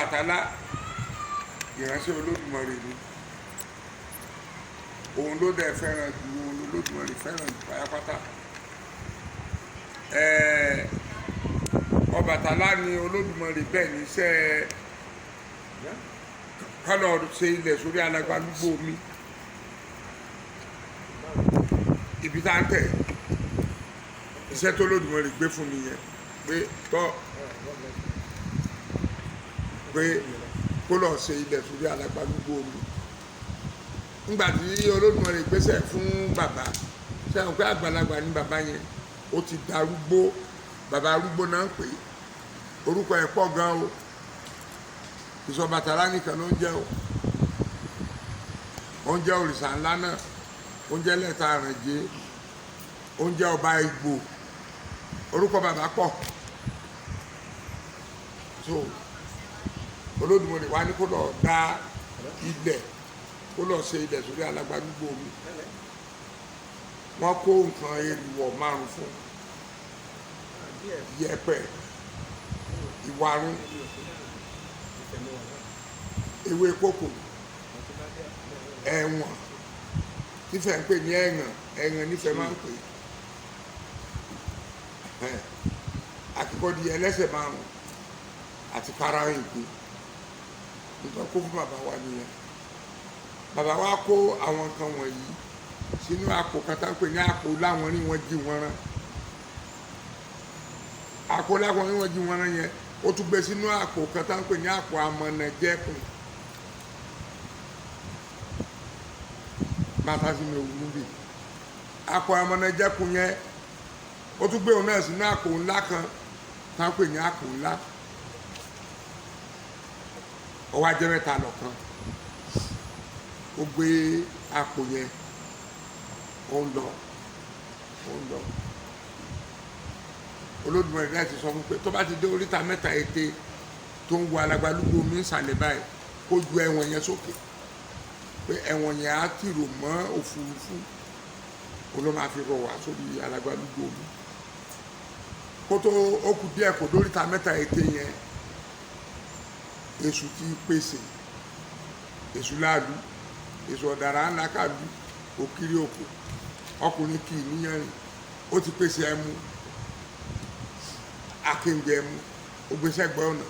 Ọbàtálá ìránṣẹ́ Olódùmarè ni. Òun ló dẹ̀ fẹ́ràn ju, òun lÓlódùmarè fẹ́ràn jù pátápátá. Ọbàtálá ni Olódùmarè bẹ́ẹ̀ ní iṣẹ́ kọ́lọ̀ ṣe ilẹ̀ sórí alágbálúgbó omi ibi tá à ń tẹ̀. Iṣẹ́ tó Olódùmarè gbé fún mi yẹn pé tọ́ pé kó lọ ṣe ilẹ̀ sórí alágbálúgbó omi. Nígbà tí Olódùmarè gbéṣẹ́ fún bàbá, sẹ́wọ̀n pé àgbàlagbà ni bàbá yẹn, ó ti darúgbó. Bàbá arúgbó náà ń pè é, orúkọ ẹ̀ pọ̀ gan o. Ìsọ̀bàtálá nìkan ló ń jẹ́ o, ó ń jẹ́ òrìṣà ńlá náà, ó ń jẹ́ lẹ́ta àrànjẹ́, ó ń jẹ́ ọba Ìgbò. Orúkọ bàbá pọ̀. So Olódùmarè wá ní kó lọ dá ilẹ̀, kó lọ ṣe ilẹ̀ sórí alágbálúgbó omi. Wọ́n kó nǹkan èlùwọ̀ márùn fún: yẹ̀pẹ̀, ìwarun, ewé kókò, ẹ̀wọ̀n tífẹ̀ ń pè ní ẹ̀wọ̀n, ẹ̀wọ̀n nífẹ̀ẹ́ máa ń pè é, àkíkọ́di ẹlẹ́sẹ̀ márùn àti karahun ìgbín. Nítorí kó fún bàbá wa nìyẹn. Bàbá wa kó àwọn nǹkan wọ̀nyí sínú àpò kan tá ń pè ní àpò láwọn rí wọn jí wọn rán. Àpò láwọn rí wọn jí wọn rán yẹn, ó tún gbé sínú àpò kan tá ń pè ní àpò amọ̀nàjẹ́kùn. Bàtà sí mi ò wú bí àpò amọ̀nàjẹ́kùn yẹn, ó tún gbé òun náà sínú àpò ńlá kan tá ń pè ní àpò ńlá. Ó wá jẹ́ mẹ́ta lọ́kan. Ó gbé àpò yẹn, ó ń lọ, ó ń lọ. Olódùmarè láti sọ fún pé tó bá ti dé oríta mẹ́ta ète tó ń wo alágbálúgbó omi ìsàlẹ̀ báyìí, kó ju ẹ̀wọ̀n yẹn sókè, pé ẹ̀wọ̀n yẹn á tìrò mọ́ òfurufú, ó ló máa fi rọ̀ wá sórí alágbálúgbó omi. Kó tó ó kù díẹ̀ kó dóríta mẹ́ta ète yẹn, Èṣù ti pèsè, Èṣù láàlú, Èṣù ọ̀dàrà ńlá kàlú òkiri òkò, ọkùnrin kì í níyànrìn. Ó ti pèsè ẹmu, akéǹgbè ẹmu, ó gbé sẹ́gbẹ̀ẹ́ ọ̀nà,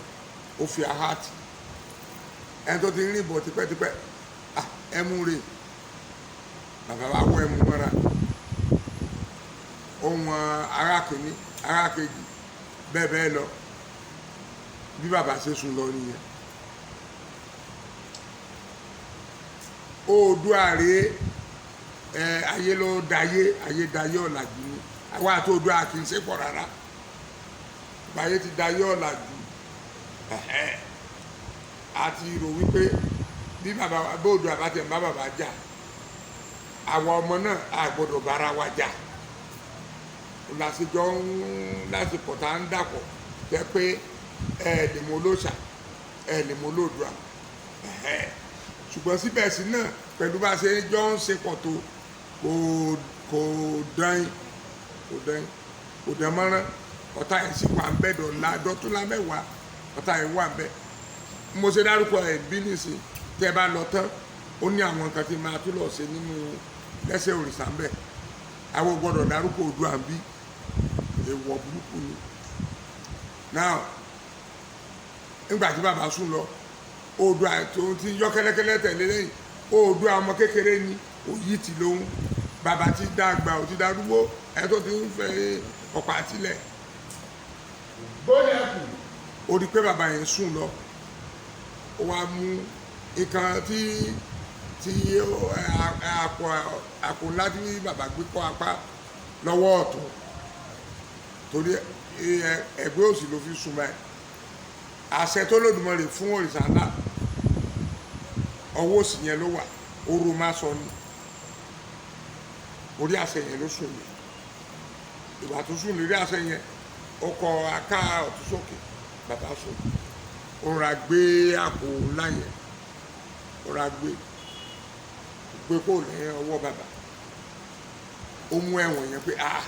ó fi ahátì. Ẹni tó ti ń rìn bọ̀ tipẹ́tipẹ́, ẹmu rè. Bàbá wa wọ ẹmu mọ́ra, ó wọn ará kìíní, ará kejì, bẹ́ẹ̀ bẹ́ẹ̀ lọ. Bí bàbá ṣe sùn lọ nìyẹn. Oòduà rèé, ẹ ayé ló dayé, ayé dayé ọ̀làjú ni. Àwa àti Oòduà kì í ṣe pọ̀ rárá. Báyé ti dayé ọ̀làjú, àti rò wípé bí bàbá bó Oòduà bá tẹ̀ ń bá bàbá jà, àwọn ọmọ náà a gbọ́dọ̀ bára wa jà. Làṣejọ ń lásìkò tá ń dàpọ̀ jẹ́ pé ẹ lè mọ olóòṣà, ẹ lè mọ olóòdùà. Ṣùgbọ́n síbẹ̀ sí náà, pẹ̀lú bá a ṣe jọ ń ṣe pọ̀ tó, kò dán, kò dán, kò dán mọ́rán. Ọ̀tá yẹn sì wà ń bẹ́ dọ̀la dọ́túnlá mẹ́wàá, ọ̀tá yẹn wà ń bẹ́. Mo ṣe dárúkọ ẹ̀ bí nìsín, tẹ́ ẹ bá lọ tán, ó ní àwọn nǹkan tí máa tún lọ ṣe nínú lẹ́sẹ̀ òrìṣà ń bẹ̀. Àwọn gbọ́dọ̀ dárúkọ Oòduà ń bí, èèwọ̀ burúkú ni. Now, nígbà tí bàbá sùn lọ, Oòduà tó ti yọ kẹ́lẹ́kẹ́lẹ́ tẹ̀lé lẹ́yìn. Oòduà ọmọ kékeré ni, òyì ti lóhun. Bàbá ti dàgbà, ó ti darúgbó, ẹ tó ti ń fẹ́ ọ̀pá tilẹ̀ Gbóyẹ̀kù. Ó rí pé bàbá yẹn sùn lọ, ó wá mú nǹkan tí tí àpò àpò ńlá tí bàbá gbé kọ́ apá lọ́wọ́ ọ̀tún, torí ẹgbẹ́ òsì ló fi sùn báyìí. Àṣẹ tó Olódùmarè fún òrìṣà ńlá, ọwọ́ òsì yẹn ló wà, oró má sọ ni. Orí àṣẹ yẹn ló sùn lé. Ìgbà tó sùn lórí àṣẹ yẹn, ó kọ aká ọ̀tún sókè. Bàbá sùn, ó ra gbé àpò ńlá yẹn, ó ra gbé gbé kó lẹ́yìn ọwọ́ bàbá. Ó mú ẹ̀wọ̀n yẹn pé, ah,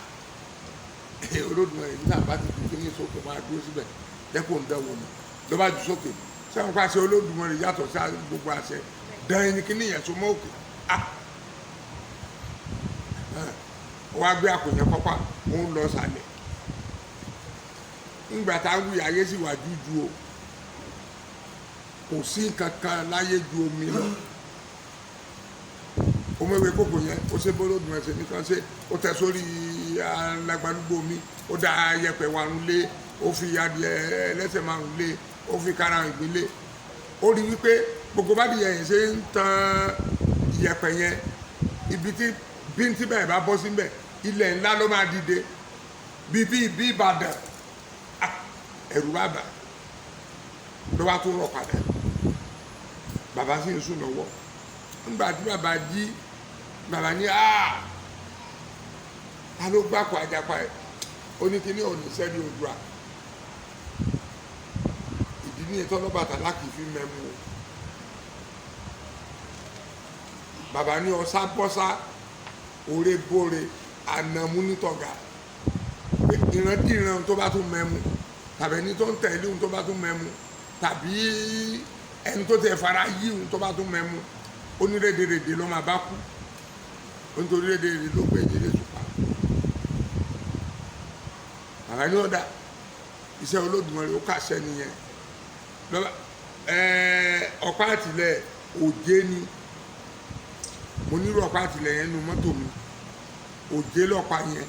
Olódùmarè, nígbà bá ti ju kíní sókè, máa dúró síbẹ̀, jẹ́ kó ń dánwò mọ́. Ló bá ju sókè. Sẹ́wọ̀n pàṣẹ Olódùmarè yàtọ̀ sí gbogbo àṣẹ dán ní kíní yẹn so mọ́ òkè. Ah, ó wá gbé àpò yẹn kọ́pá, ó ń lọ sàlẹ̀. Ńgbà tá a wù ayé sì wà jújú o, kò sí nǹkan kan láyé ju omi lọ. Omi ewé kòkò yẹn ó ṣe bólódùn ẹsẹ̀ nìkan ṣe, ó tẹ sórí alágbálúgbó omi, ó da yẹ̀pẹ̀ warun lé, ó fi adìẹ ẹlẹ́sẹ̀ márùn lé, ó fi karahun ìgbín lé. Ó rí wípé gbogbo bá dìyẹ yẹn ṣe ń tan yẹ̀pẹ̀ yẹn, ibi tí bíntí bẹ́ẹ̀ bá bọ́ síbẹ̀, ilẹ̀ ńlá ló máa dìde bí bí bí Ìbàdàn. Ẹ̀rù bá bà ló bá tún rọ̀ padà. Bàbá sì ń sùn lọ́wọ́. Ńgbà tí bàbá jí, bàbá ní aa ta ló gbàkọ àjàpá ẹ? Ó ní kíní òní sẹ́ni Oòduà. Ìdí ní ètò Ọlọ́bàtálá kì í fi mẹ́mu o. Bàbá ní ọ̀sá bọ́sá òre bóre ànàmúnítọ̀gà, ìrandíran tó bá tún mẹ́mu, tàbí ẹni tó ń tẹ̀lé ohun tó bá tún mẹ́mu, tàbí ẹni tó tẹ̀ fara yí ohun tó bá tún mẹ́mu, ó ní rédèrèdè ló máa bá kú. Ó nítorí rédèrèdè ló gbé ìdílé sùpà. Bàbá ní ọ̀dà iṣẹ́ Olódùmarè ó kàṣẹ nìyẹn. Lọ́ba ọ̀pá àtìlẹ̀ òjé ni mo nílò, ọ̀pá àtìlẹ̀ yẹn nu mọ́tò mi, òjé lọ́pàá yẹn.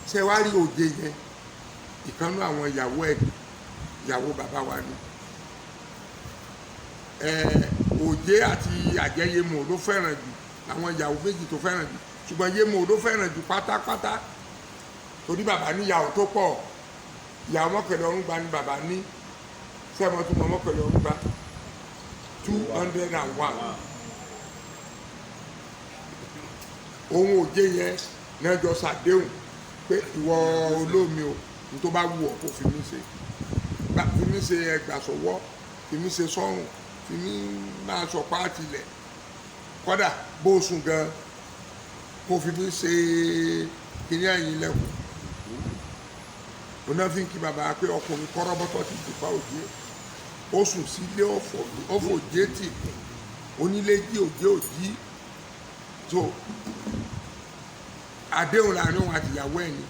Ṣé wàá rí òjé yẹn? Ìkànnú àwọn ìyàwó ẹ̀, ìyàwó bàbá wa ni. Òjé àti àjẹyẹmọ ló fẹ́ràn jù, àwọn ìyàwó méjì tó fẹ́ràn jù, ṣùgbọ́n yẹmọ ló fẹ́ràn jù pátápátá, torí bàbá níyàwó tó pọ̀. Ìyàwó mọ́kànlá ọ̀rún gba ni bàbá ní. Sẹ́wọ̀n tó mọ mọ́kànlá ọ̀rún gba 201. Òun òjé yẹn náà jọ ṣàdéhùn pé ìwọ olómi o, ní tó bá wù ọ́ kó fi mí ṣe, fi mí ṣe ẹgbàsọwọ́, fi mí ṣe sọ́rùn, fi mí máa sọ páàtì lẹ̀, kọ́dà bó o sùn gan kó fi mí ṣe kíní ẹ̀yìn lẹ́kùn. Òun náà fi ń kí bàbá pé ọkùnrin kọ́rọ́bọ́tọ́ ti dìpa òjé, ó sùn sílé ọ̀fọ̀ òjé tì kùn, onílé jí òjé òjí. So àdéhùn láàrin òun àti ìyàwó ẹ̀ ni.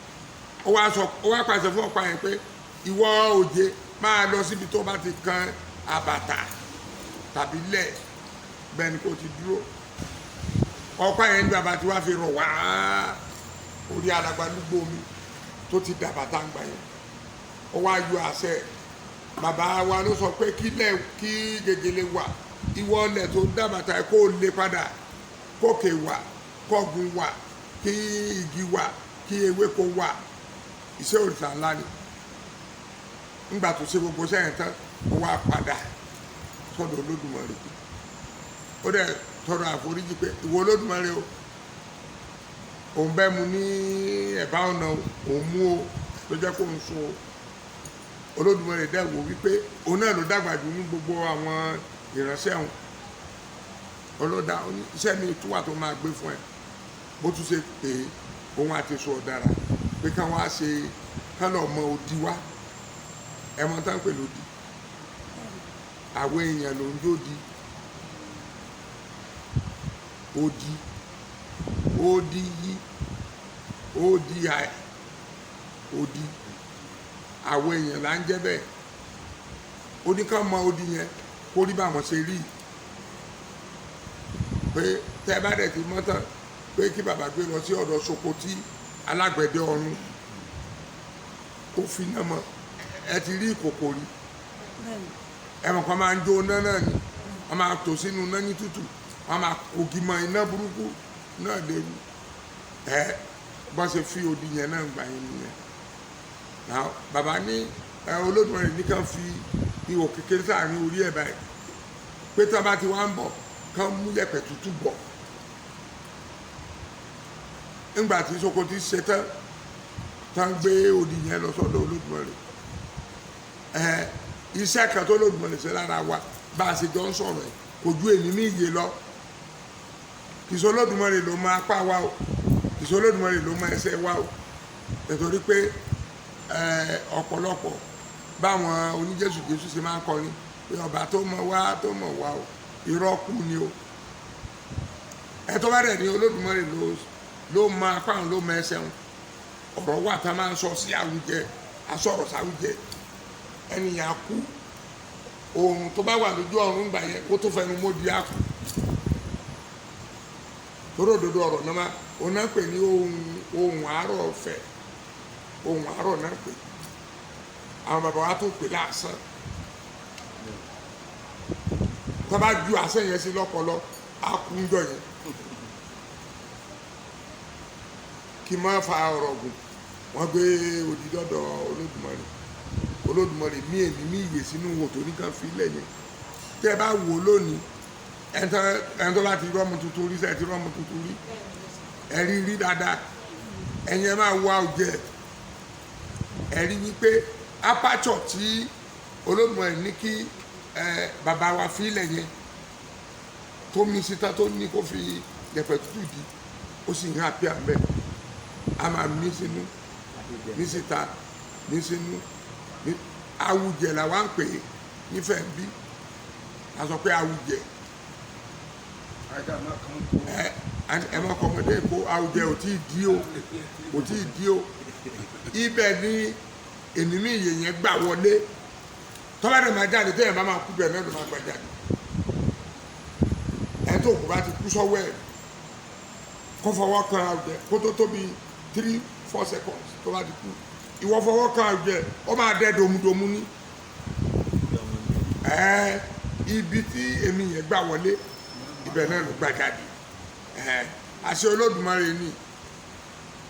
Ó wá sọ, ó wá pàṣẹ fún ọ̀pá yẹn pé ìwọ òjé máa lọ síbi tó bá ti kan àbàtà tàbí lẹ̀, bẹ́ẹ̀ ni kò ti dúró. Ọ̀pá yẹn ní bàbá tí wàá fi rọ̀ wá orí alàgbàlúgbò omi tó ti dàbàtà ń gbà yẹn. Ó wá yọ àṣẹ. Bàbá wa ló sọ pé kílẹ̀ kí gègèlè wà, ìwọ ọlẹ̀ tó dàbàtà kó lè padà, kókè wà, kọ́gun wà, kí igi wà, kí ewéko wà. Iṣẹ́ òrìṣà ńlá ni. Ńgbà tó ṣe gbogbo sẹ́yìn tán, ó wá padà sọ́dọ̀ Olódùmarè. Ó dẹ̀ tọrọ àforíjì pé ìwọ Olódùmarè o, òun bẹ́ẹ̀ mu ní ẹ̀bá ọ̀nà, òun mú o ló jẹ́ kó ń sun o. Olódùmarè dẹ̀ wò wípé òun náà ló dàgbà jù ní gbogbo àwọn ìránṣẹ́ òun. Olódà iṣẹ́ mi tún wà tó máa gbé fún ẹ. Bó tún ṣe pé òun àti sọ ọ̀dàrà pé káwọn á ṣe kán lọ mọ odi wá. Ẹ mọ tán pè lódi, àwọn èèyàn ló ń jódi. Odi, odi yí, odi àì, odi, àwọn èèyàn là ń jẹ́ bẹ́ẹ̀. Oníkan mọ odi yẹn kó rí báwọn ṣe rí, pé tẹ́ bá dẹ̀ ti mọ́ tán, pé kí bàbá gbé lọ sí ọ̀dọ̀ Sokoti alágbẹ̀dẹ ọ̀run kó fi iná mọ́. Ẹ ti rí ìkòkò rí? Ẹ̀mọ̀ kan máa ń jó iná náà ni, wọ́n máa tò sínú iná ní tútù, wọ́n máa kogi mọ́ iná burúkú náà léwu. Ẹ bọ́n ṣe fi odi yẹn náà gbà yín nìyẹn. Bàbá ní Olódùmarè ní kàn fi ihò kékeré sáàrin orí ẹ̀ báyìí, pé tí wọ́n bá ti wá ń bọ̀ kàn mú yẹ̀pẹ̀ tútù bọ̀. Ńgbà tí Sokoti ṣe tán, tán gbé odi yẹn lọ sọ́dọ̀ Olódùmarè. Iṣẹ́ kan tó Olódùmarè ṣe lára wa bá a ṣe jọ ń sọ̀rọ̀ ẹ̀ kò ju èmi ní iye lọ. Kì í ṣe Olódùmarè ló mọ apá wa o, kì í ṣe Olódùmarè ló mọ ẹsẹ̀ wa o. Nítorí pé ọ̀pọ̀lọpọ̀ báwọn oníjésù Jésù ṣe máa ń kọrin, Pé ọba tó mọ̀ wá, tó mọ̀ wá o, irọ́ kú ni o. Ẹ tó bá dẹ̀ ní Olódùmarè ló mọ apá òun, ló mọ ẹsẹ̀ òun. Ọ̀rọ̀ wà tá a máa ń sọ sí àwùjẹ, asọ̀rọ̀ sáwùjẹ, ẹnìyàn kú. Oòrùn tó bá wà lójú ọ̀run gbà yẹn, kó tó fẹnu mọ́ di àkú, torí òdodo ọ̀rọ̀ náà máa òun náà pè ní ohun àárọ̀ ọ̀fẹ́. Ohun àárọ̀ náà pè, àwọn bàbá wa tó pè lásán. Tó bá ju àṣẹ yẹn sí lọ́pọlọ, á kú ń jọ yẹn. Kí n má fa ọ̀rọ̀ gùn, wọ́n gbé òdìdọ́dọ̀ Olódùmarè. Olódùmarè mí èmi mí ìyè sínú wò tó ní kàn fi lẹ̀ yẹn. Tẹ́ ẹ bá wò lónìí, ẹni tó bá ti rọ́mọ tuntun rí, sẹ́ẹ̀ ti rọ́mọ tuntun rí, ẹ rí rí dáadáa, ẹ̀yin ẹ máa wá ọjẹ́, ẹ rí wípé aperture tí Olódùmarè ní kí ẹ bàbá wa fi lẹ̀ yẹn, tó mí síta, tó ní kó fi yẹ̀pẹ̀ tútù di, ó sì ń hàn pí àmbẹ́, a máa mí sínú, mí síta, mí sínú. Awùjẹ la wá ń pè é nífẹ̀ẹ́ bí a sọ pé awùjẹ. Ẹ má kọ́ ọmọdé kó awùjẹ ò tí ì di o, kò tí ì di o. Ibẹ̀ ni èmi mi ìyè yẹn gbà wọlé. Tọ́ba dẹ̀ máa jáde, tẹ́yẹ̀ bá máa kú, bẹ́ẹ̀ náà ló máa gbà jáde. Ẹ tó kù bá ti kú sọ́wọ́ ẹ̀, kó fọwọ́ kan àwùjẹ, kó tó tóbi 3-4 seconds tó bá ti kú, ìwọ fọwọ́ kan àwùjẹ, ó máa dẹ́ domudomu ní ẹ. Ibi tí èmi yẹn gbà wọlé, ibẹ̀ náà ló gbà jáde. Ẹ àṣẹ Olódùmarè ni.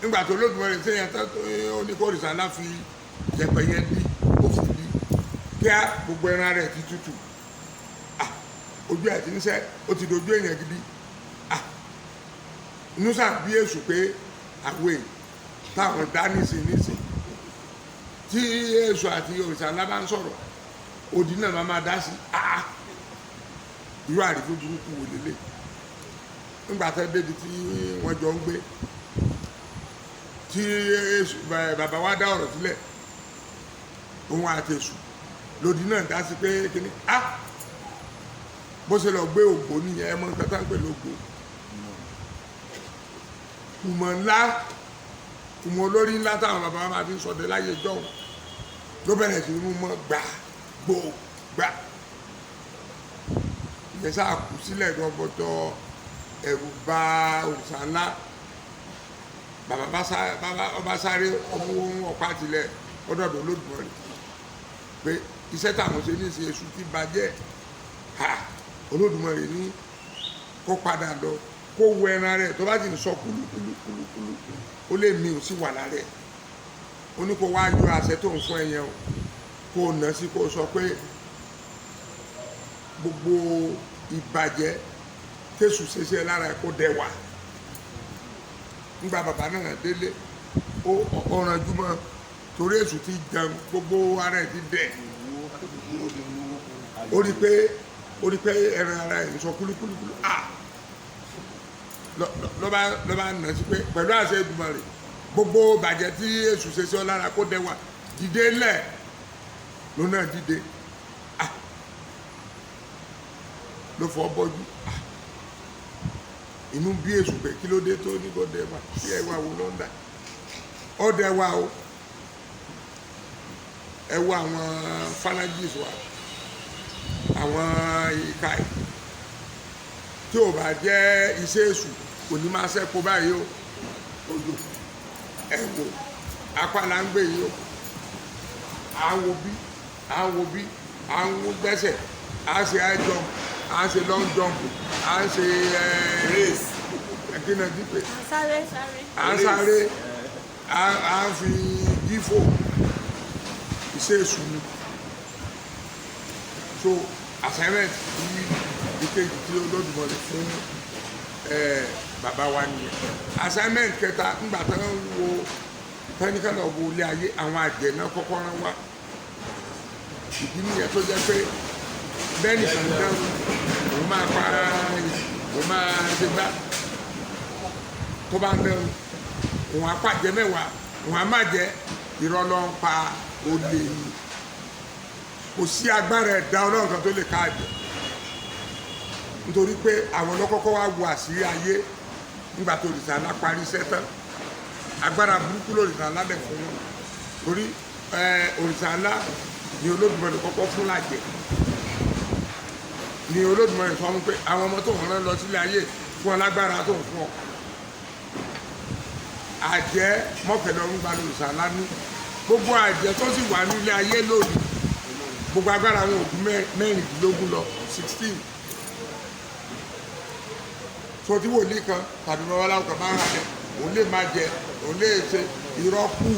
Nígbà tó Olódùmarè sẹ́yìn tó ó ní kó òrìṣà ńlá fi yẹ̀pẹ̀ yẹn dí, ó fi dí kíá, gbogbo ẹran rẹ̀ ti tutù. Ah, ojú ẹ̀ ti ń sẹ́, ó ti dojú èèyàn gidi. Ah, nusa bí èṣù pé àwẹ̀ táwọn dá nísìn nísìn, tí èṣù àti òrìṣà ńlá bá ń sọ̀rọ̀, òdì náà máa dá sí. Ah, irú àrífín burúkú wò lélẹ̀? Nígbà tó débi tí wọ́n jọ ń gbé, tí èṣù bàbá wa dá ọ̀rọ̀ sílẹ̀, òun àti èṣù, lòdì náà dá sí pé kíní. Ah, bó ṣe lọ gbé ògbó nìyẹn. Ẹ mọ nǹkan tá ń pè lógbó, kùmọ̀ ńlá, kùmọ̀ olórí ńlá táwọn bàbá wa máa fi ń ṣọdẹ láyé ìjọ́un, ló bẹ̀rẹ̀ sí mú mọ́ gbà gbò gbà. Ìyẹn sáà kú sílẹ̀ gbọ́gbọ́tọ̀. Ẹ̀rù bà òrìṣà ńlá. Bàbá bá ọba sáré ọmọ ohun ọ̀pá tilẹ̀ ọdọọdọ Olódùmarè pé iṣẹ́ táwọn ṣe ní ìṣe, èṣù ti bàjẹ́. Ha, Olódùmarè ní kó padà lọ, kó wo ẹran rẹ̀, tó bá ti ń sọ kúlúkúlúkúlú, ó lè mi ò sí wà lára ẹ̀. Ó ní kó wá yọ àṣẹ tó ń fún ẹ yẹn o, kó o nà sí, kó o sọ pé gbogbo ìbàjẹ́ tẹ̀sù ṣe sí ẹ lára ẹ, kó dẹ wà. Ńgbà bàbá náà délé, ó ọ̀rànjú mọ́, torí èṣù ti jẹun, gbogbo ara ẹ̀ ti dẹ̀. Ó rí pé ẹran ara ẹ̀ ń sọ kúlúkúlúkúlú. Ah, lọ́ba nà sí pé pẹ̀lú àṣẹ Èdùmàrè, gbogbo bàjẹ́ tí èṣù ṣe sí ọ lára, kó dẹ wà, dìde lẹ̀. Ló náà dìde. Ah, ló fọ́ bọ́jú. Ah, inú bí èṣù pé kí ló dé tó ní kó dẹ wà? Kí ẹ wà wò ló ń dà ó dẹ wà o. Ẹ wo àwọn phalanges wa, àwọn ìka yìí, tí ò bá jẹ́ iṣẹ́ èṣù, kò ní máa ṣẹ́kù báyìí o. Ẹ wò apá là ń gbé yìí o. À ń wo bí, à ń wo bí, à ń gbẹ́sẹ̀, à ń ṣe high jump, à ń ṣe long jump, à ń ṣe Race. Kí náà dípè? Sáré sáré. À ń sáré, à ń fi gífò. Iṣẹ́ èṣù ni. So assignment tí ìkejì tí Olódùmarè fún bàbá wa nìyẹn. Assignment kẹta, ńgbà tó ń wo tẹnikẹ́ni ọ̀bọ ilé ayé, àwọn àjẹ́ náà kọ́kọ́ rán wá. Ìdí nìyẹn tó jẹ́ pé bẹ́ẹ̀ nìkan dán, òun máa pa, òun máa ṣe gbá. Tó bá ń dán, òun apàjẹ́ mẹ́wàá, òun á má jẹ́. Irọ́ ló ń pa, olè ni. Kò sí agbára ẹ̀dá Ọlọ́run kan tó lè ká àjẹ́, nítorí pé àwọn ọlọ́kọ́kọ́ wá wo àṣírí ayé nígbà tó òrìṣà ńlá parí iṣẹ́ tán. Agbára burúkú lòrìṣà ńlá dẹ̀ fún wọn, torí òrìṣà ńlá ni Olódùmarè kọ́kọ́ fún lájẹ, ni Olódùmarè sọ fún pé àwọn ọmọ tó ń rán lọ sílé ayé fún ọ lágbára tó ń fún ọ. Àjẹ́ mọ́kànlélọ́rùn gba lòrìṣà ńlá ní gbogbo àjẹ́ tó sì wà nílé ayé lónìí, gbogbo agbára wọn ò ju 16 lọ, 16. So tí wòlíì kan tàbí babaláwo kan bá ń halẹ̀, òun lè máa jẹ, òun lè ṣe, irọ́ kù,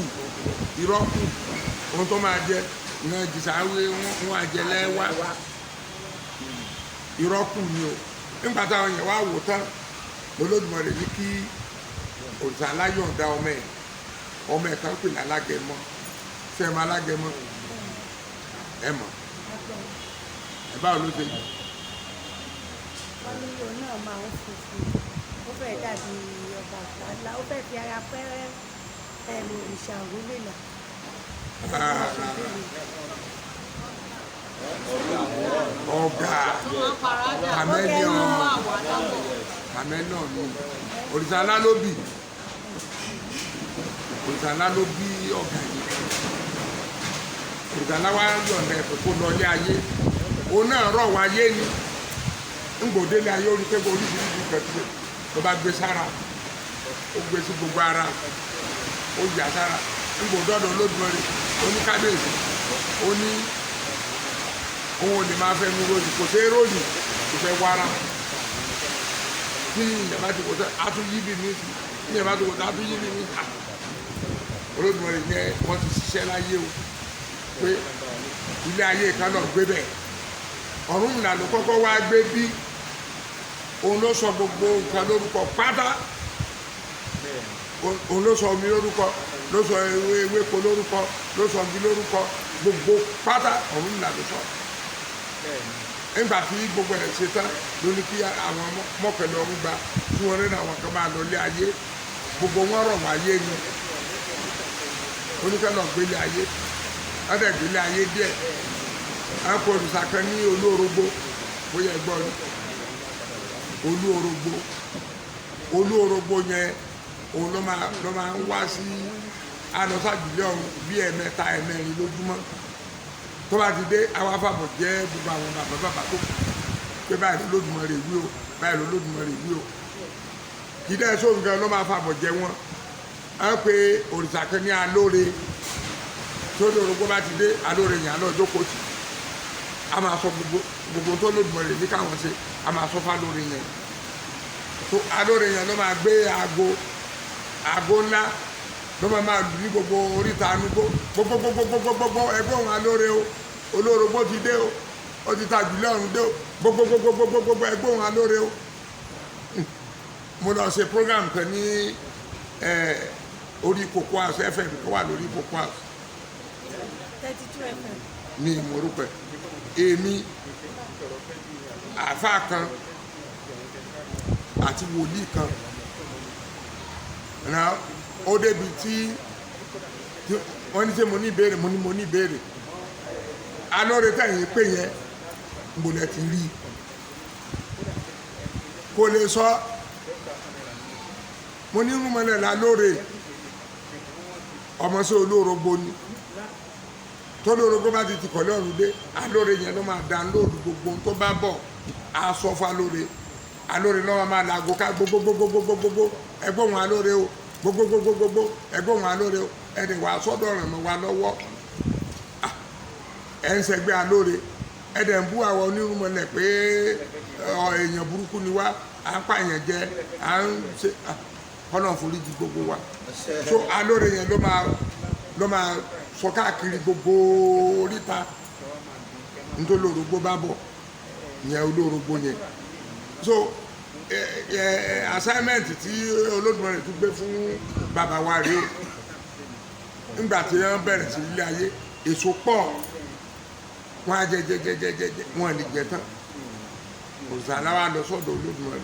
irọ́ kù. Ohun tó máa jẹ ìran jìsáwé wọn àjẹlẹ wá, irọ́ kù ni o. Nígbà táwọn yẹn wá wò tán, lOlódùmarè ní kí òrìṣà aláyọ̀ǹda ọmọ ẹ̀, ọmọ ẹ̀ kan pè ní alágẹmọ. Ṣé ẹ mọ alágẹmọ? Ẹ mọ̀ ẹ? Báwo ló ṣe yìí? Wọ́n ní òun náà máa ń funfun, ó fẹ́ dàbí Ọbàtálá, ó fẹ́ fi ara pẹ́ ẹ̀rù òrìṣà Ọ̀rúnmìlà. Ọ̀gá chameleon, chameleon ni òrìṣà ńlá ló bí. Òrìṣà ńlá ló bí ọ̀gá yìí. Òrìṣà ńlá wá yọ̀ǹda ẹ̀fẹ̀ kó lọ ilé ayé. Òun náà rọ̀ wá yé ni ngbòdélé ayé orí pé oríṣiríṣi nǹkan ti ló bá gbé sára, ó gbé sí gbogbo ara, ó yà sára. Ngbòdọ́dọ̀ Olódùmarè, ó ní kábíyèsí, ó ní òun ò lè máa fẹ́ nu ròyìn, kò sí ròyìn, kò fẹ́ wára. Tí ìyẹn bá ti kò sẹ́, a tún yí bí mi sí. Ìyẹn bá ti kò sẹ́, a tún yí bí mi sí. Olódùmarè yẹn, wọ́n ti ṣiṣẹ́ láyé o, pé ilé ayé kan náà gbé bẹ́ẹ̀. Ọ̀rúnmìlà ló kọ́kọ́ wá gbé bí. Òun ló sọ gbogbo nǹkan lórúkọ pátá. Òun ló sọ omi lórúkọ, ló sọ ewé ewéko lórúkọ, ló sọ igi lórúkọ, gbogbo pátá Ọ̀rúnmìlà ló sọ. Nígbà tí gbogbo ẹ̀ ṣe tán, ló ní kí àwọn mọ́kànlá ọ̀run gba tí wọ́n rí àwọn kan máa lọ lé ayé. Gbogbo wọn rọ̀ wọ́n ayé ni oníkẹ́lọ̀ gbélé ayé, wọ́n dẹ̀ gbélé ayé díẹ̀. Wọ́n kọ òrìṣà kan ní Olóorógbó, bóyá ẹ gbọ́ ni Olóorógbó. Olóorógbó yẹn, òun ló máa ń wá sí alọ́sàjùlẹ̀ ọ̀run bí ẹ̀mẹ́ta ẹ̀mẹ́rin lójúmọ́. Tó bá ti dé, àwọn afàbọ̀ jẹ́ gbogbo àwọn bàbá bàbá tó kù pé báyìí lÓlódùmarè wí o, báyìí lÓlódùmarè wí o. Kì í dẹ́ sóhun gan ló máa fàbọ̀ jẹ wọn. Á pé òrìṣà kan ní alóore. Tó lóorógbó bá ti dé, alóore yẹn á lọ jókòó tì, a máa sọ gbogbo gbogbo tó Olódùmarè ní káwọn ṣe, a máa sọ fálóore yẹn. Tó alóore yẹn ló máa gbé aago, aago ńlá ló máa lù ní gbogbo oríta anúgbó, gbogbogbogbogbogbogbò: ẹgbẹ́ òun alóore o, olóorógbó ti dé o, ó ti ta jùlọ ọ̀run dé o, gbogbogbogbogbogbogbò, ẹgbẹ́ òun alóore o. Mo lọ ṣe program kan ní orí Cocoa House FM tó wà lórí Cocoa House. 32 FM. Ní ìmọ̀rúpẹ̀ èmi, àáfàá kan àti wòlíì kan na ó débi tí wọ́n ní sẹ́ mo ní ìbéèrè. Mo ní mo ní ìbéèrè. Alóore tẹ̀yìn pé yẹn ń bolẹ̀ ti rí i, kò lè sọ. Mo ní rúmọlẹ̀ la lóore, ọmọ sí olóorogbo ni. Tólórógbó bá ti ti kọ̀lé ọ̀run dé, alóore yẹn ló máa download gbogbo ohun tó bá bọ̀, aṣọ fún alóore. Alóore lọ́wọ́ máa làgò ká gbogbogbogbogbogbogbò: ẹgbẹ́ òun alóore o, gbogbogbogbogbò, ẹgbẹ́ òun alóore o. Ẹ̀dẹ̀ wà sọ́dọ̀ ràn mọ́ wa lọ́wọ́. Ẹ̀ ń sẹ́gbẹ́ alóore, ẹ̀dẹ̀ ń bú àwọn onírúnmọlẹ̀ pé èèyàn burúkú ni wá, à ń pààyàn jẹ, à ń ṣe kọ́nà foríjì gbogbo wa. So alóore yẹn ló máa sọ káàkiri gbogbo oríta nítorí olórógbó bá bọ̀ yẹn, olórógbó yẹn. So ẹ ẹ assignment tí Olódùmarè tún gbé fún bàbá wa rèé o. Nígbà tí wọ́n bẹ̀rẹ̀ sí ilé ayé, èso pọ̀, wọ́n á jẹ jẹ jẹ jẹ jẹ jẹ, wọ́n lè jẹ tán. Òrìṣà wa lọ sọ́dọ̀ Olódùmarè.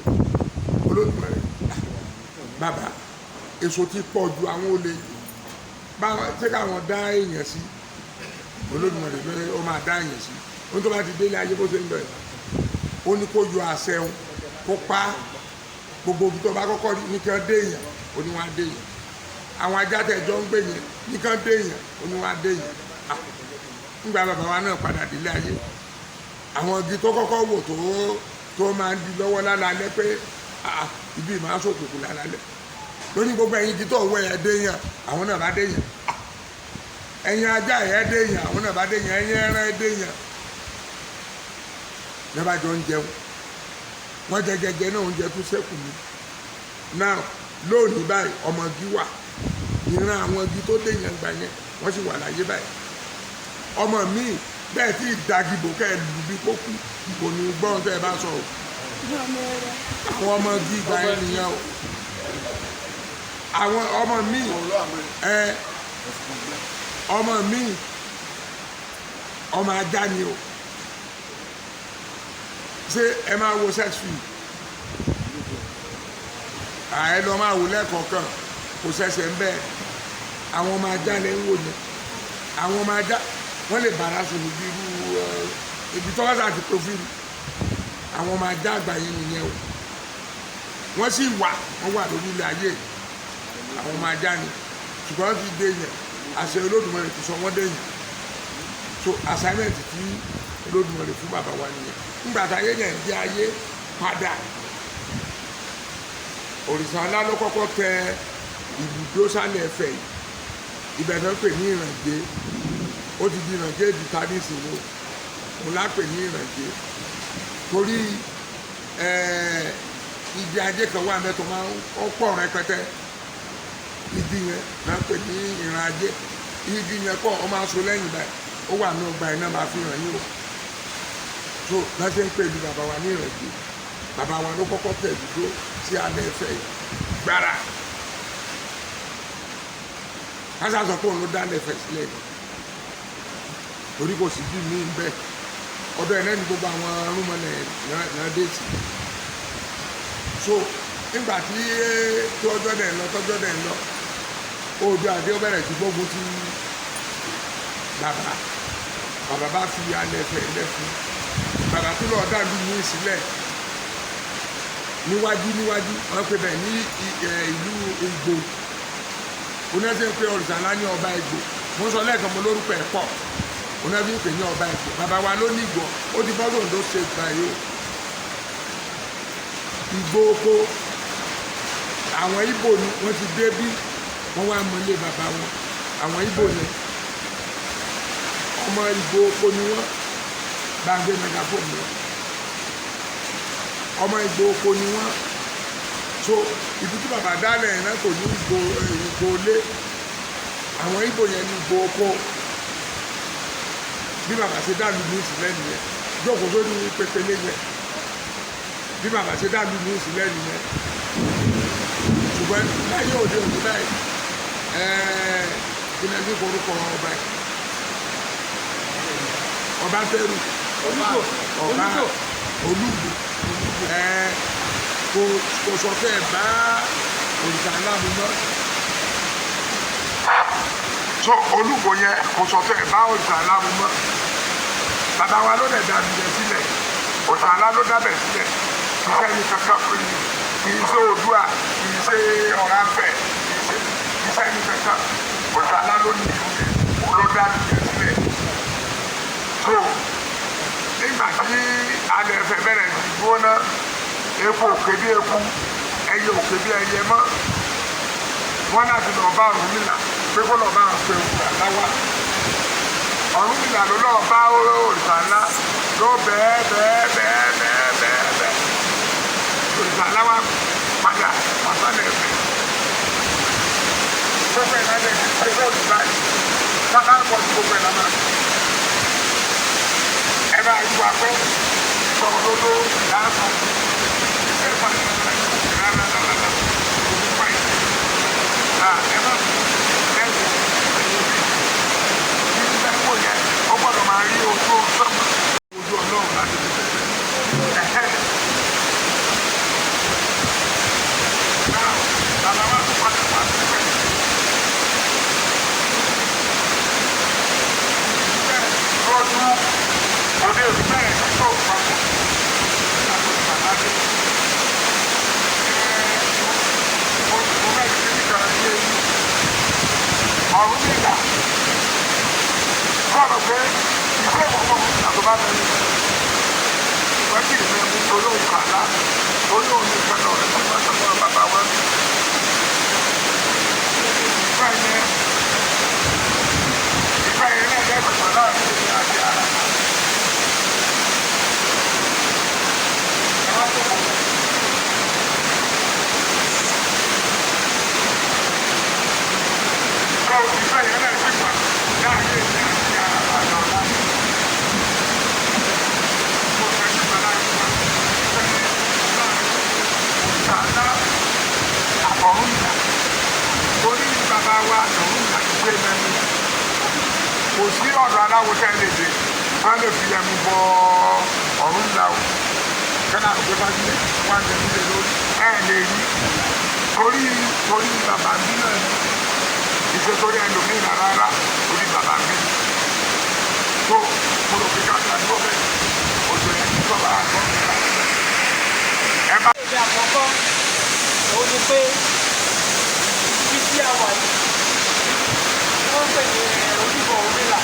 Olódùmarè, bàbá, èso ti pọ̀ ju àwọn olè báwọn ṣé káwọn dá èèyàn sí. Olódùmarè ló ó máa dá èèyàn sí. Ó ní tó bá ti délé ayé bó ṣe ń lọ yìí, ó ní kó yọ àṣẹ òun kó pa á. Gbogbo ibi tó bá kọ́kọ́ rí ní kí wọ́n dé èèyàn, ó ní wọ́n á dé èèyàn. Àwọn ajá tẹ̀jọ́ ń gbé yẹn ní kí wọ́n dé èèyàn, ó ní wọ́n á dé èèyàn. Ah, nígbà bàbá wa náà padà délé ayé, àwọn igi tó kọ́kọ́ wò tó máa ń di lọ́wọ́ lálálẹ́ pé ah, ibi máa ń ṣòkùnkùn lálálẹ́ lórí gbogbo ẹ̀yin igi tó wọ ẹ̀ dé yàn, àwọn náà bá dé yàn. Ẹ̀yin ajá ẹ̀ dé yàn, àwọn náà bá dé yàn. Ẹ̀yin ẹran ẹ̀ dé yàn. Ní bá jọ ń jẹun, wọ́n jẹ jẹjẹ náà, oúnjẹ tún ṣẹ́kù mi náà lónìí báyìí. Ọmọ igi wà, ìran àwọn igi tó dé yàn gbà yẹn, wọ́n sì wà láyé báyìí. Ọmọ mi bẹ́ẹ̀ tí ìdagìbò kẹ́ ẹ lù bí kó kú, kò ní gbọ́n tẹ́ ẹ bá sọ o. Àwọn ọmọ igi ìgbà yẹn nìyẹn o. Àwọn ọmọ mi ẹ ọmọ mi ọmọ ajá ni o. Ṣé ẹ máa wo sex film? Ààyè lọ máa wò lẹ́ẹ̀kọ̀ọ̀kan, kò ṣẹ̀ṣẹ̀ ń bẹ́ẹ̀. Àwọn ọmọ ajá lẹ́ ń wò yẹn. Àwọn ọmọ ajá wọ́n lè bára sùn níbi irú ibi tó bá sàti profile. Àwọn ọmọ ajá àgbà yẹn nìyẹn o. Wọ́n sì wà, wọ́n wà lórí ilẹ̀ ayé. Àwọn ọmọ ajá ni, ṣùgbọ́n wọ́n ti dé yẹn. Àṣẹ Olódùmarè ti sọ wọ́n dé yẹn. So assignment tí Olódùmarè fún bàbá wa nìyẹn. Nígbà tá ayé yẹn di ayé padà, òrìṣà ńlá ló kọ́kọ́ tẹ ibùdó sálẹ̀ Ẹ̀fẹ̀ yìí. Ibẹ̀ tó ń pè ní Ìrànjẹ, ó ti di Ìrànjẹ di ta nísìnyí o. Òun lá pè ní Ìrànjẹ torí igi ajé kan wà mẹ́tọ̀ máa ń pọ̀ rẹpẹtẹ. Igi yẹn náà pè ní ìran ajé. Igi yẹn kọ́ ọ máa so lẹ́yìn báyìí, ó wà ní ọgbà iná máa fi hàn yín o. So lọ́sẹ̀ ń pè ní bàbá wa ní Ìrànjẹ. Bàbá wa ló kọ́kọ́ tẹ̀ dúró sí alẹ́ Ẹ̀fẹ̀ yìí gbára. Kásá sọ pé òun ló dá alẹ́ Ẹ̀fẹ̀ sílẹ̀ ni, torí kò sí bí mi ń bẹ ọ̀dọ̀ ẹ̀ náà ní gbogbo àwọn rúmọlẹ̀ náà dé sí. So nígbà tí tọ́jọ́ dẹ̀ ń lọ, tọ́jọ́ dẹ̀ ń lọ, Oòduà dé, ó bẹ̀rẹ̀ sí gbógun ti bàbá. Bàbá bá fi alẹ́ Ẹ̀fẹ̀ lẹ́fun. Bàbá tó lọ́ọ́ dàlú mi sílẹ̀ níwájú níwájú, wọ́n pe bẹ̀ ní ìlú Ìgbò. Oníṣẹ́ ń pe òrìṣà ńlá ní ọba Ìgbò. Mo sọ lẹ́ẹ̀kan, mo lórúkọ ẹ̀ pọ̀. Oníṣẹ́ ń pè ní ọba Ìgbò. Bàbá wa ló ní Ìgbò, ó ti bọ́ lóńdó ṣe báyìí o. Ìgbò oko àwọn Ìgbò ni wọ́n ti dé bí wọ́n wá mọ́lé bàbá wọn. Àwọn Ìgbò yẹn ọmọ Ìgbò oko ni wọ́n. Bá gbé megaphone wọn, ọmọ Ìgbò oko ni wọ́n. So ibi tí bàbá dálẹ̀ yẹn náà kò ní Ìgbò, Ìgbò lé. Àwọn Ìgbò yẹn ní Ìgbò oko. Bí bàbá ṣe dàlú ní ìsìlẹ̀ nìyẹn. Jókòó sórí pépélé yẹn. Bí bàbá ṣe dàlú ní ìsìlẹ̀ nìyẹn. Ṣùgbọ́n láyé òde òní báyìí, kí ni ẹni forúkọ ọba yìí? Ọba tẹrù ọba Olúgbò kò sọ pé ẹ bá òrìṣà ńlá mu mọ́. So Olúgbò yẹn kò sọ pé ẹ bá òrìṣà ńlá mu mọ́. Bàbá wa ló dẹ̀ da ibẹ̀ sílẹ̀, òrìṣà ńlá ló dábẹ̀ sílẹ̀. Kì í sẹ́ni kankan, kì í ṣe Oòduà, kì í ṣe Ọ̀rànfẹ̀, kì í sẹ́ni kankan. Òrìṣà ńlá ló ní ìlú yẹn, òun ló dá ibẹ̀ sílẹ̀. So nígbà tí alẹ́ Ẹ̀fẹ̀ bẹ̀rẹ̀ sí gbóná, eku òkè bí eku, ẹyẹ òkè bí ẹyẹ mọ́, wọ́n láti lọ bá Ọ̀rúnmìlà pé kó lọ bá àwọn òrìṣà ńlá wá. Ọ̀rúnmìlà ló lọ́ọ́ bá òrìṣà ńlá ló bẹ́ẹ̀ bẹ́ẹ̀ bẹ́ẹ̀ bẹ́ẹ̀ bẹ́ẹ̀ bẹ́ẹ̀. Òrìṣà ńlá wá padà wá sálẹ̀ Ẹ̀fẹ̀. Gbogbo ẹ̀ lálẹ́ ẹgbẹ́ òrìṣà yìí sábà ń pọ̀ sí gbogbo ẹ̀ lámà. Ẹ bá yí wa pé sọ̀rọ̀ lódó lásán. Ẹ fà rárá rárá òun fà yìí. Ẹ má ẹ wò ẹ̀yìn bí ní bẹ́ẹ̀ wò yẹn, ó gbọ́dọ̀ máa rí ojú sọ́mọ ojú Ọlọ́run láti fi bẹ̀rẹ̀. Náà bàbá wa tún padà wá síbẹ̀. Ọ̀rúnmìlà sọ̀rọ̀ pé ìfẹ́ ìwọ̀n Ọ̀rúnmìlà tó bá bẹ̀rẹ̀ wọ́n sì fẹ́ mú torí òun kàlá torí òun nìkan lọ rẹ̀ fún ìbáṣepọ̀ bàbá wa. Ìfẹ́ yẹn ìfẹ́ yẹn náà lẹ́gbẹ̀ẹ́ láàrin èmi àti ara. Ẹ wá tó kọ̀. Sọ ìfẹ́ yẹn náà sì wà láàrin èmi àti ara àdọ̀lá. Mo fẹ́ sí wà láàrin wa. Ìfẹ́ yẹn láàrin òǹtàlá àbọ̀rúnlà. Torí bàbá wa Ọ̀rúnmìlà ti gbé mẹ́nu. Kò sí ọ̀dọ̀ aláwo tẹ́ lè dé. Wọ́n lè fi ẹmu bọ Ọ̀rúnmìlà o. Kẹ́nà àgbẹ̀ bá sílẹ̀ wọ́n á jẹ sílẹ̀ lórí. Ẹ lè rí. Torí torí bàbá bí náà ni ìṣe torí ẹlòmíì náà rárá torí bàbá mi tó mo rò pé káàkiri àdúgbò bẹ́ẹ̀ òjò yẹn ti sọ̀rọ̀ àgbọ̀ mi ká ẹ bá. Èdè àkọ́kọ́ òun ni pé ibi tí a wà yìí wọ́n ń pè ní ojúbọ Ọ̀rúnmìlà,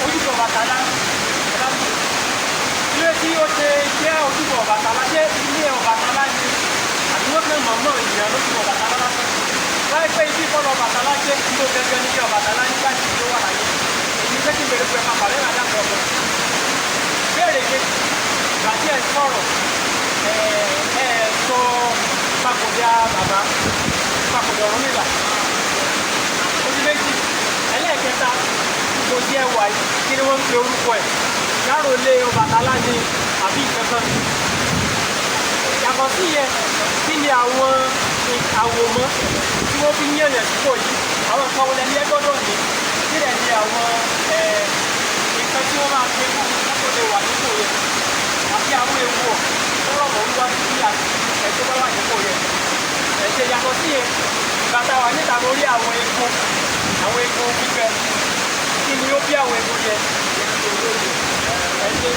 ojúbọ Ọbàtálá. Ilé tí ó ṣe jẹ́ ojúbọ Ọbàtálá, ṣé ilé Ọbàtálá ni àbí wọ́n kàn mọ̀ọ́mọ̀ ìyàn lójúbọ Ọbàtálá lásán? Láìpẹ́ ibi kọ́ lọ Ọbàtálá jẹ́ ìlú gẹ́gẹ́ nílé Ọbàtálá nígbà tí ó wà láyé. Èyí fẹ́ kí n bèrè pé papà lẹ́yìn àdàpọ̀ ọ̀gbọ̀n. Béèrè kejì, ìgbà tí ẹ̀ ń sọ̀rọ̀, ẹ ẹ sọ papòdà bàbá, papòdà Ọ̀rúnmìlà. Ojú méjì. Ẹlẹ́ẹ̀kẹta, ipò tí ẹ wà yìí, kí ni wọ́n ń pe orúkọ ẹ̀? Ṣáròlé Ọbàtálá ni àbí ìkankan? Yàtọ̀ sí yẹn, kí ni àwọn àwòmọ́ tí wọ́n fi ń yànyàn sípò yìí? Àwọn nǹkan wo lẹni ẹ gbọ́dọ̀ ní? Kí dẹ̀ ni àwọn nǹkan tí wọ́n máa ṣe fún un kó lè wà nípò yẹn? Àti àwọn ewu ọ̀ tó rọ̀ mọ́ wíwá sí àti ẹ̀ tó bá wà nípò yẹn. Ẹ̀ṣẹ̀ yàtọ̀ sí yẹn, ìgbà tá a wà níta mo rí àwọn eegun, àwọn eegun gbígbẹ. Kí ni ó bí àwọn eegun yẹn? Ẹ ṣé.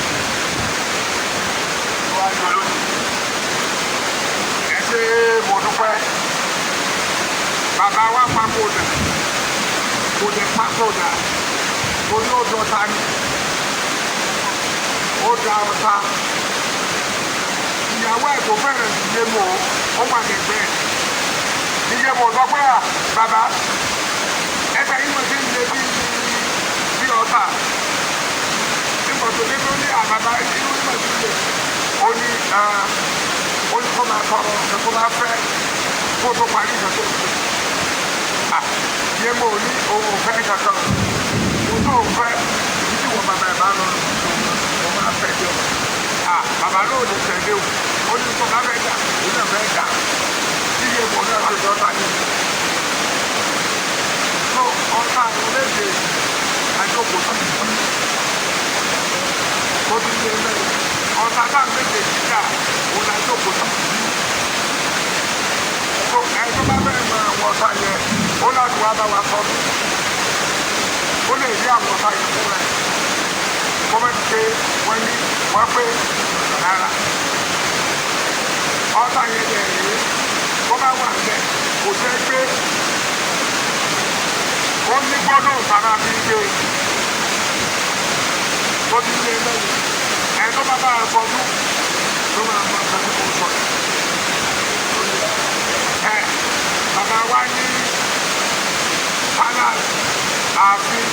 Ẹ ṣé, mo dúpẹ́. Bàbá wa papòdà, kò dẹ̀ papòdà torí ó dọ̀ta ni, ó da ọ̀tá. Ìyàwó ẹ̀ tó fẹ́rẹ̀ sí Yémò ó wà lẹ́gbẹ̀ẹ́ ní Yémò sọ pé à bàbá ẹsẹ̀ yìí mo ti ń le bí bí ọ̀tá nígbà tó dé tó ní àbàbà inú nígbà tó lè ó ní ó ní kó máa tọrọ nǹkan tó bá fẹ́ kó tó parí nǹkan tó fẹ́. À Yémò ní òun ò fẹ́ kankan, òun tó ò fẹ́ ibi tí wọ́n bàbá ẹ̀ bá lọ lọ máa fẹ́ jọ. À bàbá náà ò lè tẹ̀lé o, ó ní kó bá fẹ́ dà òun náà fẹ́ dà tí Yémò náà ṣe dọ́ta ní. Tó ọ̀tá àwọn méje àjọkò tó ti bí tó ti lé mẹ́rin ọ̀tá táwọn méje jíjà òun àjọkò tó ti bí. Tó ẹ tó bá fẹ́ mọ àwọn ọ̀tá yẹn ó láti wá bá wa sọdún, ó lè rí àwọn ọ̀tá yẹn fún rẹ̀ kó bá ti pé wọ́n ní wọ́n pé rárá ọ̀tá yẹn lè rí kó bá wà níbẹ̀ kò jẹ́ pé ó ní gbọ́dọ̀ sára fi gbé tó ti lé lẹ́yìn ẹ̀ tó bá bá a sọdún ló máa mọ ọ̀sán tí kò sọ yìí. Ẹ bàbá wa ní palace ààfin